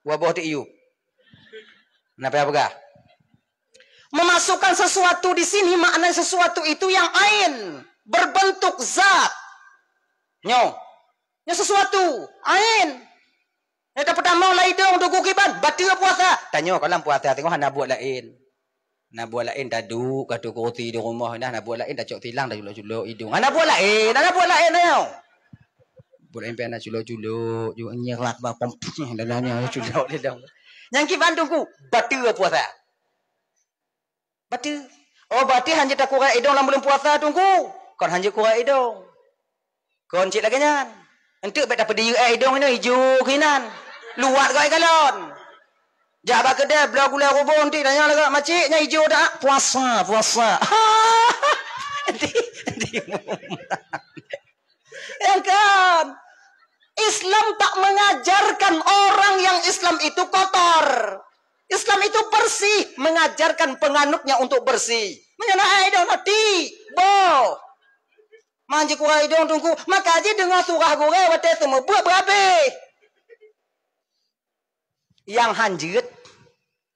Waboh teuiyup. Kenapa ya peugah? Memasukkan sesuatu di sini makna sesuatu itu yang ain, berbentuk zat. Nyoe. Nyoe sesuatu, ain. Nyata peutamong lam idong teungku kiban, bateue puasa. Tanyoe kalam puasa teungoh hana buet laén. Na buet laén taduek katu kursi di rumoh, nah, na buet laén tacok silang taculok-culok idong. Hana buet laén, hana buet laén nyoe. Buet M P N na culok-culok, ju nyerak bak pom, dan hanya culok di dalam. Nyang kiban Teungku, bateue puasa. Bateue. Oh, bateue hanjeuet takurek idong lam buleuen puasa, Teungku. Kon hanjeuet kurek idong. Kon cit lagèe nyan. Enteuk bèk tapeudiyeu, eh, idong inoe ijo keunan. Luwat geuh galon. Jak bak keudè, bloe gulai rubông, enteuk tanyong lagèe, "Makcik, nyan ijo dak?" "Puasa, puasa." Enteuk, enteuk. Ya kan? Islam tak mengajarkan orang yang Islam itu kotor. Islam itu bersih, mengajarkan penganutnya untuk bersih. Meunyoe na idong, na ti, boh. Manjeuet kurek idong Teungku, maka jideungoe surah gurèe watèe seumeubeuet beuhabéh. Nyang hanjeuet,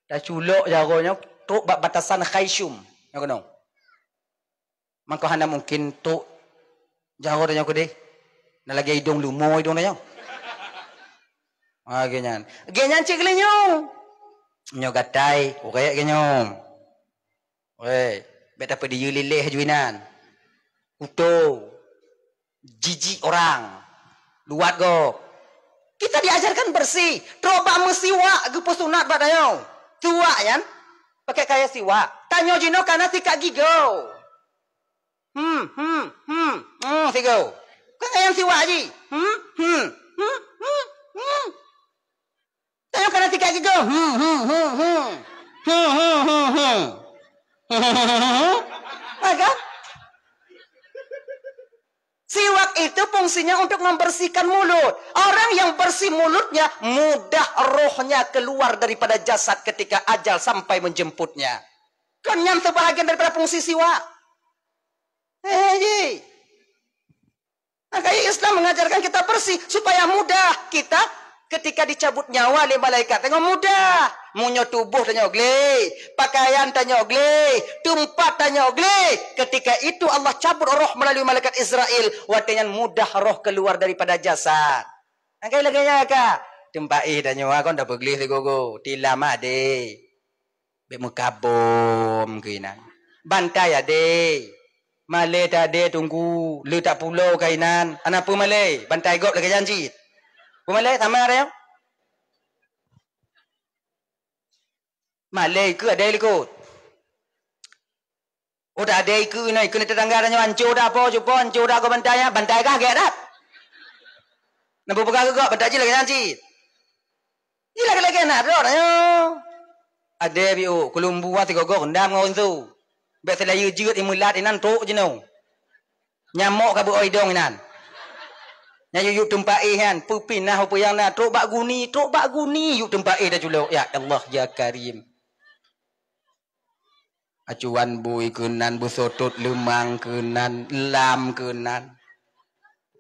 taculok jaroe nyoe trok bak batasan khaysyum. Nyoe keunoe. Mangko hana mungken trok jaroe tanyoe keudeh. Na lagèe idong leumo idong tanyoe. Ah, lagèe nyan. Lagèe nyan cit geulinyueng. Nyoe gatai, kurek lagèe nyoe. Weh, bèk tapeudiyeu lileh ju inan. Kuto, jijik orang, luwat gob. Kita diajarkan bersih. Trok bak meusiwak geupeusunat bak tanyoe. Siwak nyan, pakèk kayèe siwak. Tanyoe jinoe kana sikat gigoe. Hmm, hmm, hmm, hmm, sigoe. Kan kayèe siwak ji. Hmm, hmm, hmm, hmm, hmm. Tanyoe kana sikat gigoe. Hmm, hmm, hmm, hmm. Hmm, hmm, hmm, hmm. Ha, kan? Siwak itu fungsinya untuk membersihkan mulut. Orang yang bersih mulutnya, mudah rohnya keluar daripada jasad ketika ajal sampai menjemputnya. Kan nyan sebahagian daripada fungsi siwak. Eh, ji. Maka Islam mengajarkan kita bersih supaya mudah kita ketika dicabut nyawa lé malaikat. Tengok mudah. Meunyoe tuboh tanyoe gleh, pakaian tanyoe gleh, teumpat tanyoe gleh. Ketika itu Allah cabut roh melalui malaikat Israel. Watèe nyan mudah roh keluar daripada jasad. Maka lagèe nyan ka. Teumpat éh tanyoe kon tapeugleh sigoe-goe. Tilam adé. Bèk meukabom keuinan. Bantai adé. Malèe tadé Teungku, le tapulo keuinan. Hana peue malèe, bantai gob lagèe nyan cit. Peue malèe, sama ada nyang? Malèe keu adé likot. Oh, tadé keu nai, keu tetangga tanyoe anco dah po, cupo anco dah gob bantai nyan, bantai kah gèt dah. Nang peugah keu gob, bantai cit lagèe nyan cit. Ji lagèe-lagèe na droe tanyoe. Adé biôh, keulumbu sigoe-goe rendam ngon rinso. Bèk seulayeue jeuet imeulat inan trok jinoe. Nyamok ka beuoi idong inan. Nyan yue yub teumpat éh nyan, peupinah peue nyang na, trok bak guni, trok bak guni yub teumpat éh taculok. Ya Allah, ya Karim. Acuan bui keunan, beuseutot leumang keunan, lam keunan.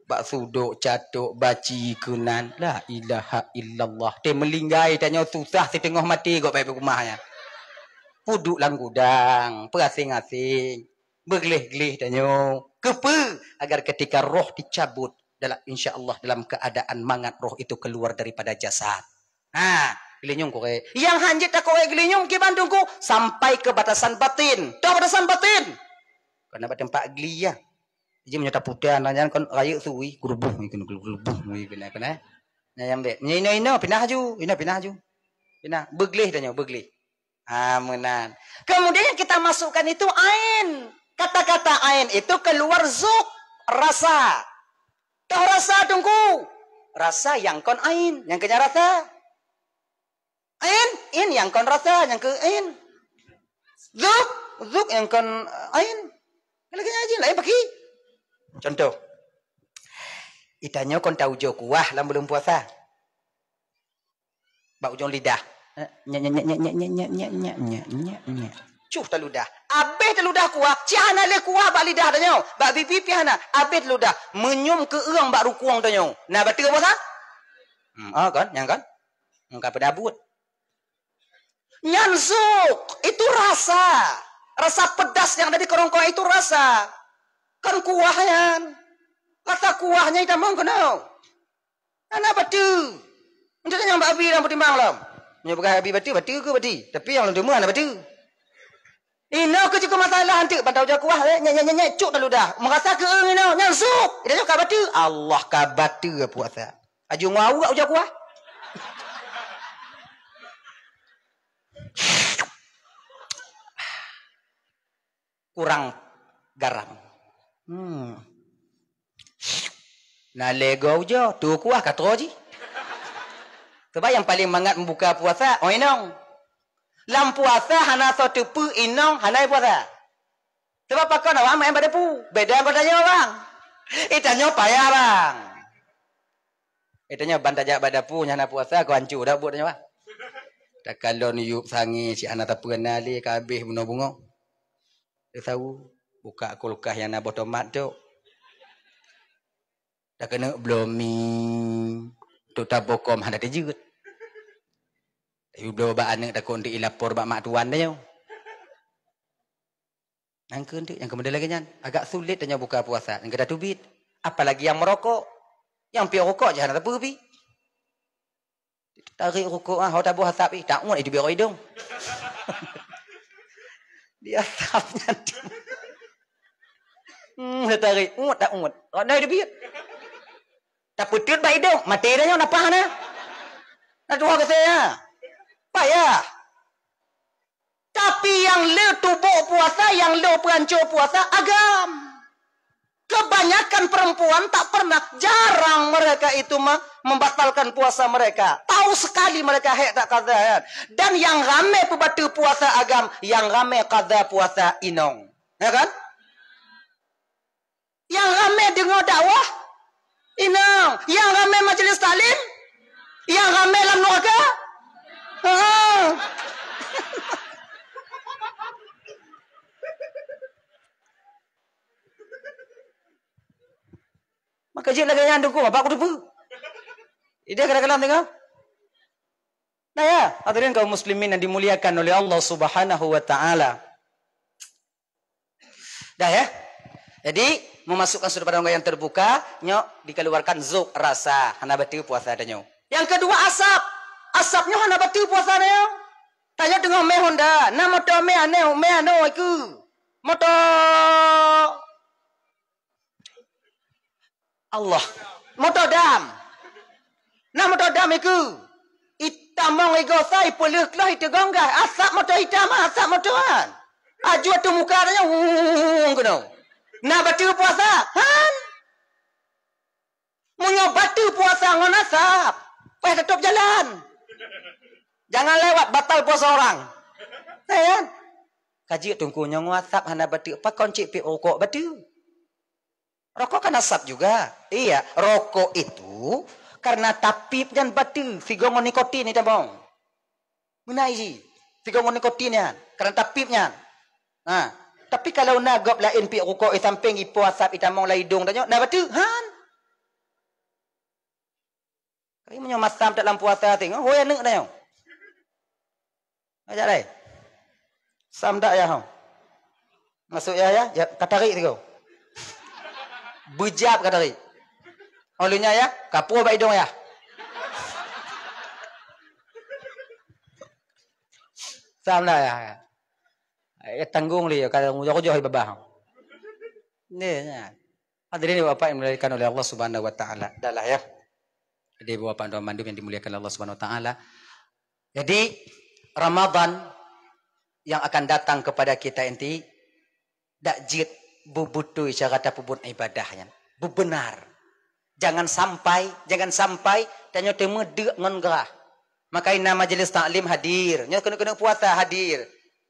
Bak sudok catok baci keunan. La ilaha illallah. Teumeulinggai tanyoe susah siteungoh maté gob bak rumoh nyan. Peuduek lam gudang, peuaseng-aseng, beugleh-gleh tanyoe. Keupeue? Agar ketika roh dicabut dalam, insya Allah, dalam keadaan mangat roh itu keluar daripada jasad. Ha, geulinyueng kurek. Nyang hanjeuet takurek geulinyueng kiban Teungku sampai ke batasan batin. Toh batasan batin? Kena bak teumpat gli ya. Ji meunyoe taputa nyan kon rayeuk sui, geureubuh, geureubuh, geureubuh, geureubuh. Nah, nyang bèk. Meunyoe inoe-inoe pinah aju, inoe pinah aju. Pinah, beugleh tanyoe, beugleh. Ha, meunan. Kemudian yang kita masukkan itu ain. Kata-kata ain itu keluar zuk, rasa. Toh rasa Teungku? Rasa nyang kon ain, nyang keu nyan rasa. Ain, in nyang kon rasa, nyang keu ain. Zuk, zuk nyang kon ain. Lagèe nyan ji, laén pakri. Contoh. Itanyoe kon taujoe kuah lam buleuen puasa. Bak ujong lidah. Nyek, nyek, nyek. Cuh taludah. Abéh taludah kuah, cit hana lé kuah bak lidah tanyoe. Bak bibi pih hana. Abéh taludah. Meunyum keu eueng bak rukueng tanyoe. Na bateue puasa? Hmm, oh, kan? Nyang kan? Nyang ka peudabut. Nyan zuk, itu rasa. Rasa pedas yang ada di kerongkong itu rasa. Kan kuah nyan. Rasa kuah nyan itamong keunoe. Hana bateue. Meunyoe tanyong bak Abi lam peutimang lom. Meunyoe peugah Abi bateue, bateue keu bateue. Tapi nyang lôn deungoe hana bateue. Inoe keuh cukôp masalah anteuk, bantah ujoe kuah, eh, nyek, nyek, nyek, nyek, cuk na ludah. Meurasa keueung inoe, nyan suk. Inoe ka bateue. Allah ka bateue puasa. Aju ngon awak ujoe kuah. Kurang garam. Hmm. Na lé goe ujoe, tu kuah ka troe jih. Sebab nyang paleng mangat meubuka puasa, oh inong. Lam puasa hana soe teupeu inong hana puasa. Sebab pakon awak maén bak dapu. Beda ngon tanyoe, bang. Eh, tanyoe payah, bang. Eh, tanyoe ban tajak bak dapu nyang hana puasa, keu ancu dak buet tanyoe, bang. Takalon yup sangé cit hana tapeue na lé, ka habéh bunoe beungoh. Teusawu, buka kulkas nyang na boh tomat tu. Takeuneuk bloe mi, tu tabokon hana teujeuet. Tapi bloe bak aneuk takot nteuk ilapor bak mak tuan tanyoe. Nyang keu nteuk, nyang keu model lagèe nyan, agak sulet tanyoe buka puasa, nyang keu tateubiet. Apalagi nyang meurokok. Nyang piep rokok jih hana teupeu pi. Tarék rukok, ah, ho taboh asap, ih, ta-uet, ih, teubiet rot idong. Di asap nyan. Hmm, tarék, uet, ta-uet. Rot na teubiet. Tapeuteut bak idong, maté dah nyoe, nafah na. Na tuha keu saya. Payah. Tapi nyang le tuboh puasa, nyang le peuhanco puasa, agam. Kebanyakan perempuan tak pernah, jarang mereka itu me-, membatalkan puasa mereka. Tahu sekali mereka hek tak qadha, kan? Dan nyang ramé peubateue puasa agam, nyang ramé qadha puasa inong. Ya kan? Nyang ramé deungoe dakwah inong, nyang ramé majlis taklim, nyang ramé lam nuraka. Ha. Maka jeuet lagèe nyan dukung, apa aku teupeu? Ideh kadang-kadang tengok. Nah ya, hadirin kaum muslimin yang dimuliakan oleh Allah Subhanahu wa taala. Dah ya. Jadi, memasukkan sudut pandang yang terbuka, nyoe dikeluarkan zuk rasa, hana bateue puasa tanyoe. Yang kedua asap. Asap nyoe hana bateue puasa tanyoe. Tanyoe teungoh mé honda, na moto mé aneh, mé aneh ikeu. Moto Allah. Moto dam. Nah, moto dam ikeu. Itamong igosa, ipeuleuh kloh, iteugong gas. Asap moto itam, asap moto han. Aju ateueh muka tanyoe, wuung keunoe. Na bateue puasa? Han. Meunyoe bateue puasa ngon asap, payah tatôb jalan. Jangan lewat, batal puasa orang. Ya kan? Ka jeuet teungku nyoe ngon asap hana bateue, pakon cit piep rukok bateue? Rokok kan asap juga. Iya, rokok itu karena tapiep nyan bateue, sigoe ngon nikotin itamong. Meunan jih, sigoe ngon nikotin nyan, karena tapiep nyan. Ha, tapi kalau na gob laén piep rukok di sampéng, ipo asap itamong lam idong tanyoe, na bateue? Han. Tapi meunyoe masam that lam puasa, tengok, hôi aneuk tanyoe. Ajak lai. Sam dak ya, ho. Masuk ya, ya, ya, ka tarik sigoe. Beujab ka tarik. Oh, lheueh nyan ya, ka puih bak idong ya. Sam dak ya. Ya tanggung lé, ka rujah-rujah babah. Ni, ya. Hadirin Bapak yang dimuliakan oleh Allah Subhanahu wa taala. Dah lah ya. Jadi Bapak dan mandum yang dimuliakan Allah Subhanahu wa taala. Jadi Ramadan yang akan datang kepada kita inti dak jeuet beubeutôi cara tapeubuet ibadah nyan. Beubenar. Jangan sampai, jangan sampai tanyoe teuma deuk ngon grah. Maka ina majelis taklim hadir. Nyoe keuneuk-keuneuk puasa hadir.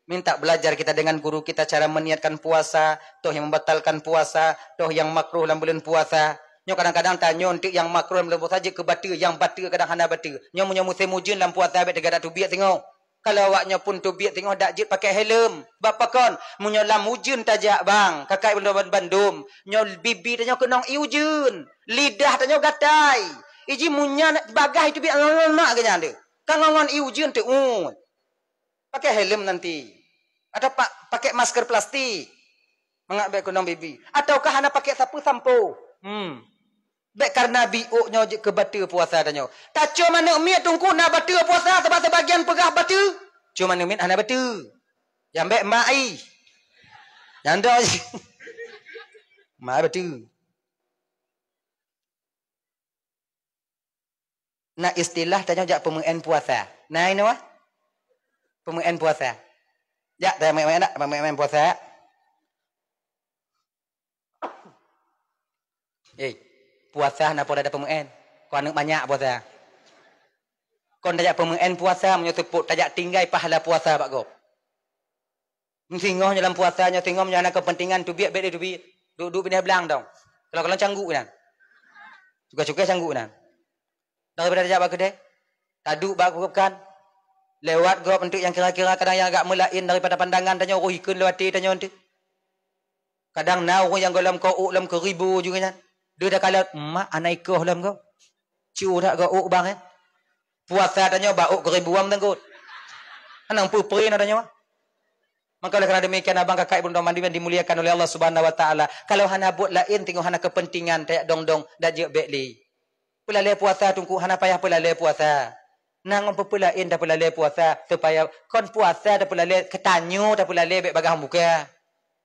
Minta belajar kita dengan guru kita cara meniatkan puasa, toh yang membatalkan puasa, toh yang makruh lam bulan puasa. Nyoe kadang-kadang tanyoe enteuk yang makruh lam bulan puasa jeuet keu bateue, yang bateue kadang hana bateue. Nyoe meunyoe musém ujeuen lam puasa bèk teugadak teubiet singoh. Kalau awak nyoe pun teubiet singoh dak jeuet pakai helm. Bak pakon? Meunyoe lam ujeuen tajak bang, kakai bandum-bandum. Nyoe bibi tanyoe keunong ié ujeuen, lidah tanyoe gatai. Iji munyan bagah itu biet nak geunyang deh. Ka ngon-ngon ié ujeuen teuh. Pakai helm nanti. Atau pa-, pakai masker plastik. Mangat bèk keunong bibi. Ataukah hana pakai sapeue sampo. Hmm. Bèk karena biôk nyoe jeuet keu bateue puasa tanyoe. Tacom aneuk miet teungku na bateue puasa, sabab sebagian peugah bateue. Cuma aneuk miet hana bateue. Nyang bèk mak ai. Nyan dah. Mak betul. Na istilah tanyoe jak peumeu'en puasa. Na inoe? Peumeu'en puasa. Jak tanyoe meu'en, meu'en puasa. Eh, puasa na pola ada peumeu'en. Kon aneuk manyak puasa. Kon tajak peumeu'en puasa meunyoe teupot tajak tinggai pahala puasa bak gob. Singoh nyoe lam puasa nyoe, singoh nyoe hana keupeuntengan teubiet, bèk lé teubiet. Duek-duek binéh blang dong. Kalau-kalau cangguk inan. Cukai-cukai cangguk inan. Daripada tajak bak keudè, taduek bak peukan. Lewat gob eunteuk nyang kira-kira kadang nyang agak meulaén daripada pandangan tanyoe, roh ikheun lewat até tanyoe eunteuk. Kadang na ureueng nyang gohlom keu ôk lom keu ribu juga nyan. Deuh takalon, "Mak, hana ikoh lom gob." Cu that gob ôk bang, eh. Puasa tanyoe bak ôk keu ribu am teungkot. Hana peue-peue na tanyoe. Maka oleh karena demikian, abang kakak ibu dan mandum yang dimuliakan oleh Allah Subhanahu Wa Taala, kalau hana buet laén, teungoh hana keupeuntengan, tajak dong-dong, dak jeuet bèk lé. Peulalè puasa teungku, hana payah peulalè puasa. Na ngon peue-peue laén tapeulalè puasa, supaya kon puasa tapeulalè, keu tanyoe tapeulalè bèk bagaih buka.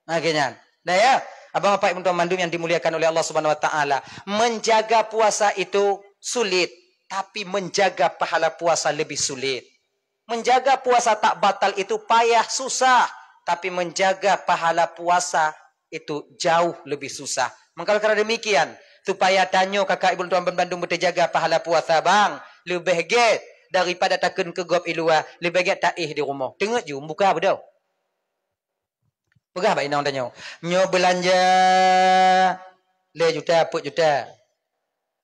Nah, geuh nyan. Nah, ya, abang apai ibu dan mandum yang dimuliakan oleh Allah Subhanahu Wa Taala, menjaga puasa itu sulit, tapi menjaga pahala puasa lebih sulit. Menjaga puasa tak batal itu payah, susah, tapi menjaga pahala puasa itu jauh lebih susah. Maka karena demikian, supaya tanyoe kakak ibu tuan bandum beuteujaga pahala puasa bang, leubeh gèt daripada takheun keu gob i luwa, leubeh gèt taéh di rumoh. Teungeut ju, buka beudôh. Peugah bak inong tanyoe, "Nyoe beulanja lhèe juta, peuet juta.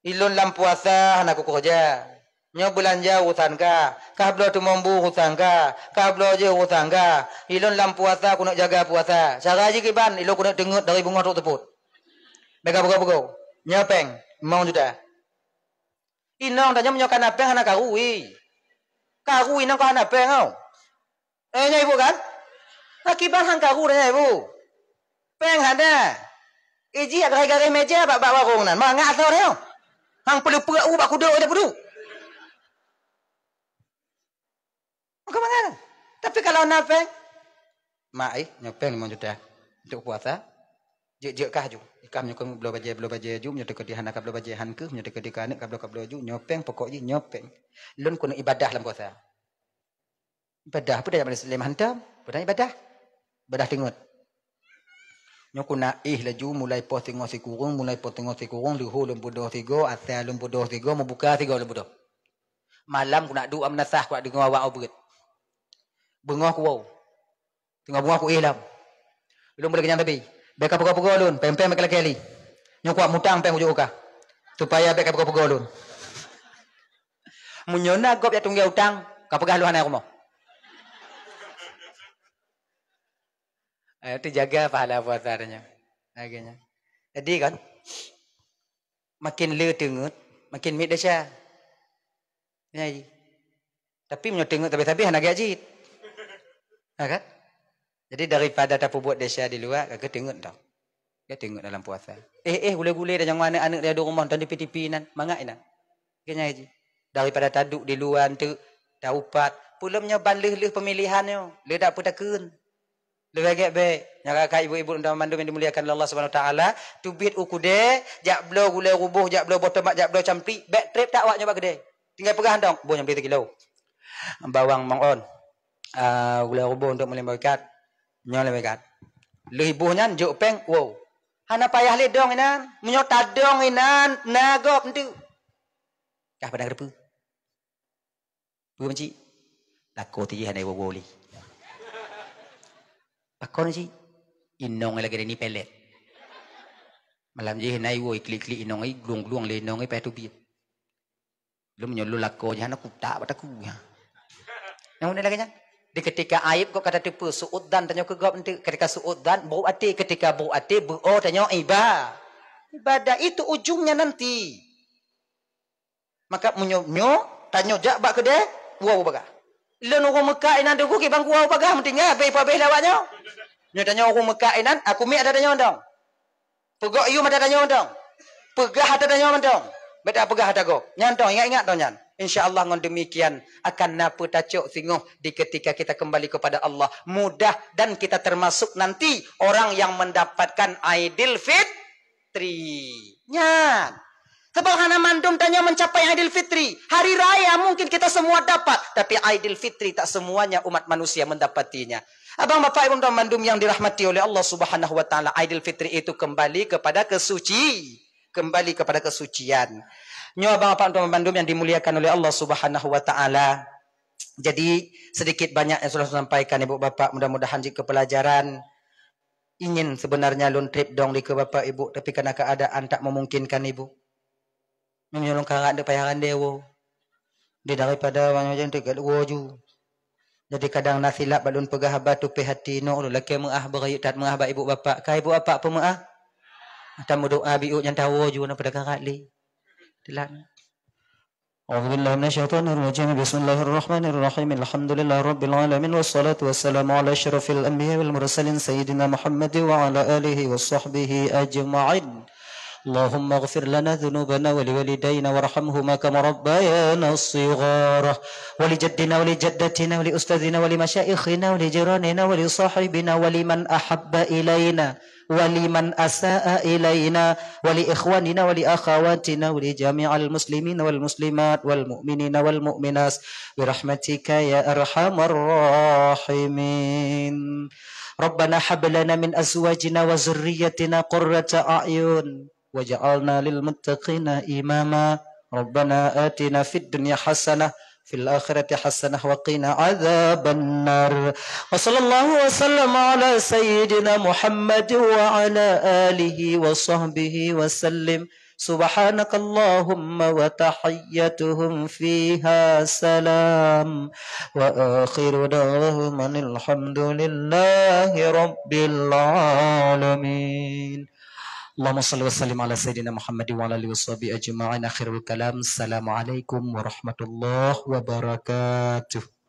Ilôn lam puasa hana kukeureuja. Nyoe beulanja urusan ka. Kah bloe teumombu urusan ka. Kah bloe jeuh urusan ka. Ilôn lam puasa keuneuk jaga puasa. Cara jih kiban, ilôn keuneuk teungeut dari beungoh trok seupôt." Bèk ka peugoe-peugoe. "Nyoe pèng, limong juta." Inong tanyoe meunyoe ka na pèng hana karu, ih. Karu inong ka hana pèng, oh. Eh, nyan ibu kan? Akiban han karu dah nyan ibu. Pèng hana. Iji garéh-garéh meja bak, bak warong nan. Mangat asoe nyoe. Hang peuleupeuk u bak kudok ida peudu. Maka mangat. Tapi kalau na pèng, "Mak, eh, nyoe pèng limong juta untuk puasa. Jeuet-jeuet kah ju. Ikam nyoe keuneuk bloe bajèe, bloe bajèe ju, nyoe teuka di hana ka bloe bajèe han keuh, nyoe teuka di ka aneuk ka bloe, ka bloe ju, nyoe pèng pokok jih, nyoe pèng. Lôn keuneuk ibadah lam puasa." Ibadah, peue tajak majelis taklim hantom? Peue tajak ibadah? Ibadah teungeut. Nyoe keuneuk éh laju mulai poh teungoh sikureueng, mulai poh teungoh sikureueng, leuhô lôn beudôh sigoe, asa lôn beudôh sigoe, meubuka sigoe lôn beudôh. Malam keuneuk duek meunasah, keuneuk deungoe awak ubeut. Beungoh kuwoe. Teungoh beungoh kuéh lom. Lôn boleh kenyang tapi. Bèk ka peugoe-peugoe lôn, pèng-pèng bèk ka lakèe li. Nyoe kuat mutang pèng ujoe u kah. Supaya bèk ka peugoe-peugoe lôn. Meunyoe na gob jak tunggè utang, ka peugah lôn hana rumoh. Eh, teujaga pahala puasa tanyoe. Lagèe nyan. Jadi kan, makin le teungeut, makin miet desya. Nyan ji. Tapi meunyoe teungeut sabe-sabe hana gèt jih. Ha kan? Jadi daripada tapeubuet desya di luwa, ka keuh teungeut dah. Ka teungeut dalam puasa. Eh, eh, gulé-gulé dah nyang aneuk-aneuk di rumoh nonton di P T V nan, mangat inan. Ka nyan ji. Daripada taduek di luwa eunteuk taupat, peulom nyoe ban lheueh-lheueh peumilihan nyoe, le dak peutakheun. Leubeh gèt bèk. Nyan ka ibu-ibu dan mandum yang dimuliakan oleh Allah Subhanahu Wa Taala, teubiet u keudè, jak bloe gulai ruboh, jak bloe boh tomat, jak bloe campli, bèk trép that awak nyoe bak keudè. Tinggai peugah dong, "Boh nyoe bri sikilo. Bawang mong on. Ah, gulai ruboh untuk meulima ikat. Nyoe lima ikat." Lheueh boh nyan jok pèng, wow. Hana payah lé dong inan. Meunyoe tadong inan, na gob eunteuk. Kah padang reupeu. Peue, Cik? Lakoe tijih hana iwoe-woe lé. Pakon, Cik? Inong lagèe ni pelet. Malam jih na iwoe iklik-klik inong, iglueng-glueng lé inong, payah teubiet. Lôn meunyoe lôn lakoe jih hana kutak bak takue. Nyang lagèe nyan. Di ketika aib kok ka tateupeue, su'udzan tanyoe keu gob eunteuk. Ketika su'udzan, buruk até. Ketika buruk até, beuo tanyoe iba-, ibadah. Itu ujungnya nanti. Maka meunyoe nyoe, tanyoe jak bak keudè, woe bagah. Lôn ureueng meukat inan teungku, kiban kuwoe bagah meutinggai, abéh ipeubéh lé awak nyoe. Nyoe tanyoe ureueng meukat inan, aku miet ata tanyoe mantong. Peugok yum ata tanyoe mantong. Peugah ata tanyoe mantong. Bèk tapeugah ata gob. Nyan tong, ingat-ingat tong nyan. Insya Allah ngon demikian akan na peue tacok singoh di ketika kita kembali kepada Allah. Mudah dan kita termasuk nanti orang yang mendapatkan Aidil Fitri. Nyan. Sebab hana mandum tanyoe mencapai Aidil Fitri. Hari raya mungkin kita semua dapat, tapi Aidil Fitri tak semuanya umat manusia mendapatinya. Abang bapak ibu dan mandum yang dirahmati oleh Allah Subhanahu wa taala, Aidil Fitri itu kembali kepada kesuci, kembali kepada kesucian. Nyoe abang bapak dan mandum yang dimuliakan oleh Allah Subhanahu wa taala. Jadi sedikit banyak yang sudah saya sampaikan ibu bapak, mudah-mudahan jeuet keu pelajaran. Ingin sebenarnya lôn trép dong di keu bapak ibu, tapi karena keadaan tak memungkinkan ibu. Meunyoe lôn karap deuek payah randé woe. Di daripada awak nyoe jan teuka woe ju. Jadi kadang na silap bak lôn peugah haba tupéh hati, nok lôn lakée meu'ah beurayeuk that meu'ah bak ibu bapak. Ka ibu bapak peumeu'ah? Ata meudoa biuk nyang tawoe ju na pada karap lé. Telat. أعوذ بالله من الشيطان الرجيم. بسم الله الرحمن الرحيم. الحمد لله رب العالمين، والصلاة والسلام على أشرف الأنبياء والمرسلين سيدنا محمد وعلى آله وصحبه أجمعين. اللهم اغفر لنا ذنوبنا ولوالدينا وارحمهما كما ربيانا صغارا، ولجدنا ولجدتنا ولأستاذنا ولمشايخنا ولجيراننا ولصاحبنا ولمن أحب إلينا ولمن أساء إلينا ولإخواننا ولأخواتنا ولجميع المسلمين والمسلمات والمؤمنين والمؤمنات برحمتك يا أرحم الراحمين. ربنا هب لنا من أزواجنا وذريتنا قرة أعين واجعلنا للمتقين إماما. ربنا آتنا في الدنيا حسنة في الآخرة حسنة وقنا عذاب النار. وصلى الله وسلم على سيدنا محمد وعلى آله وصحبه وسلم. سبحانك اللهم وتحيتهم فيها سلام. وآخر دعواهم أن الحمد لله رب العالمين. اللهم صل وسلم على سيدنا محمد وعلى آله وصحبه أجمعين. آخر الكلام. السلام عليكم ورحمة الله وبركاته.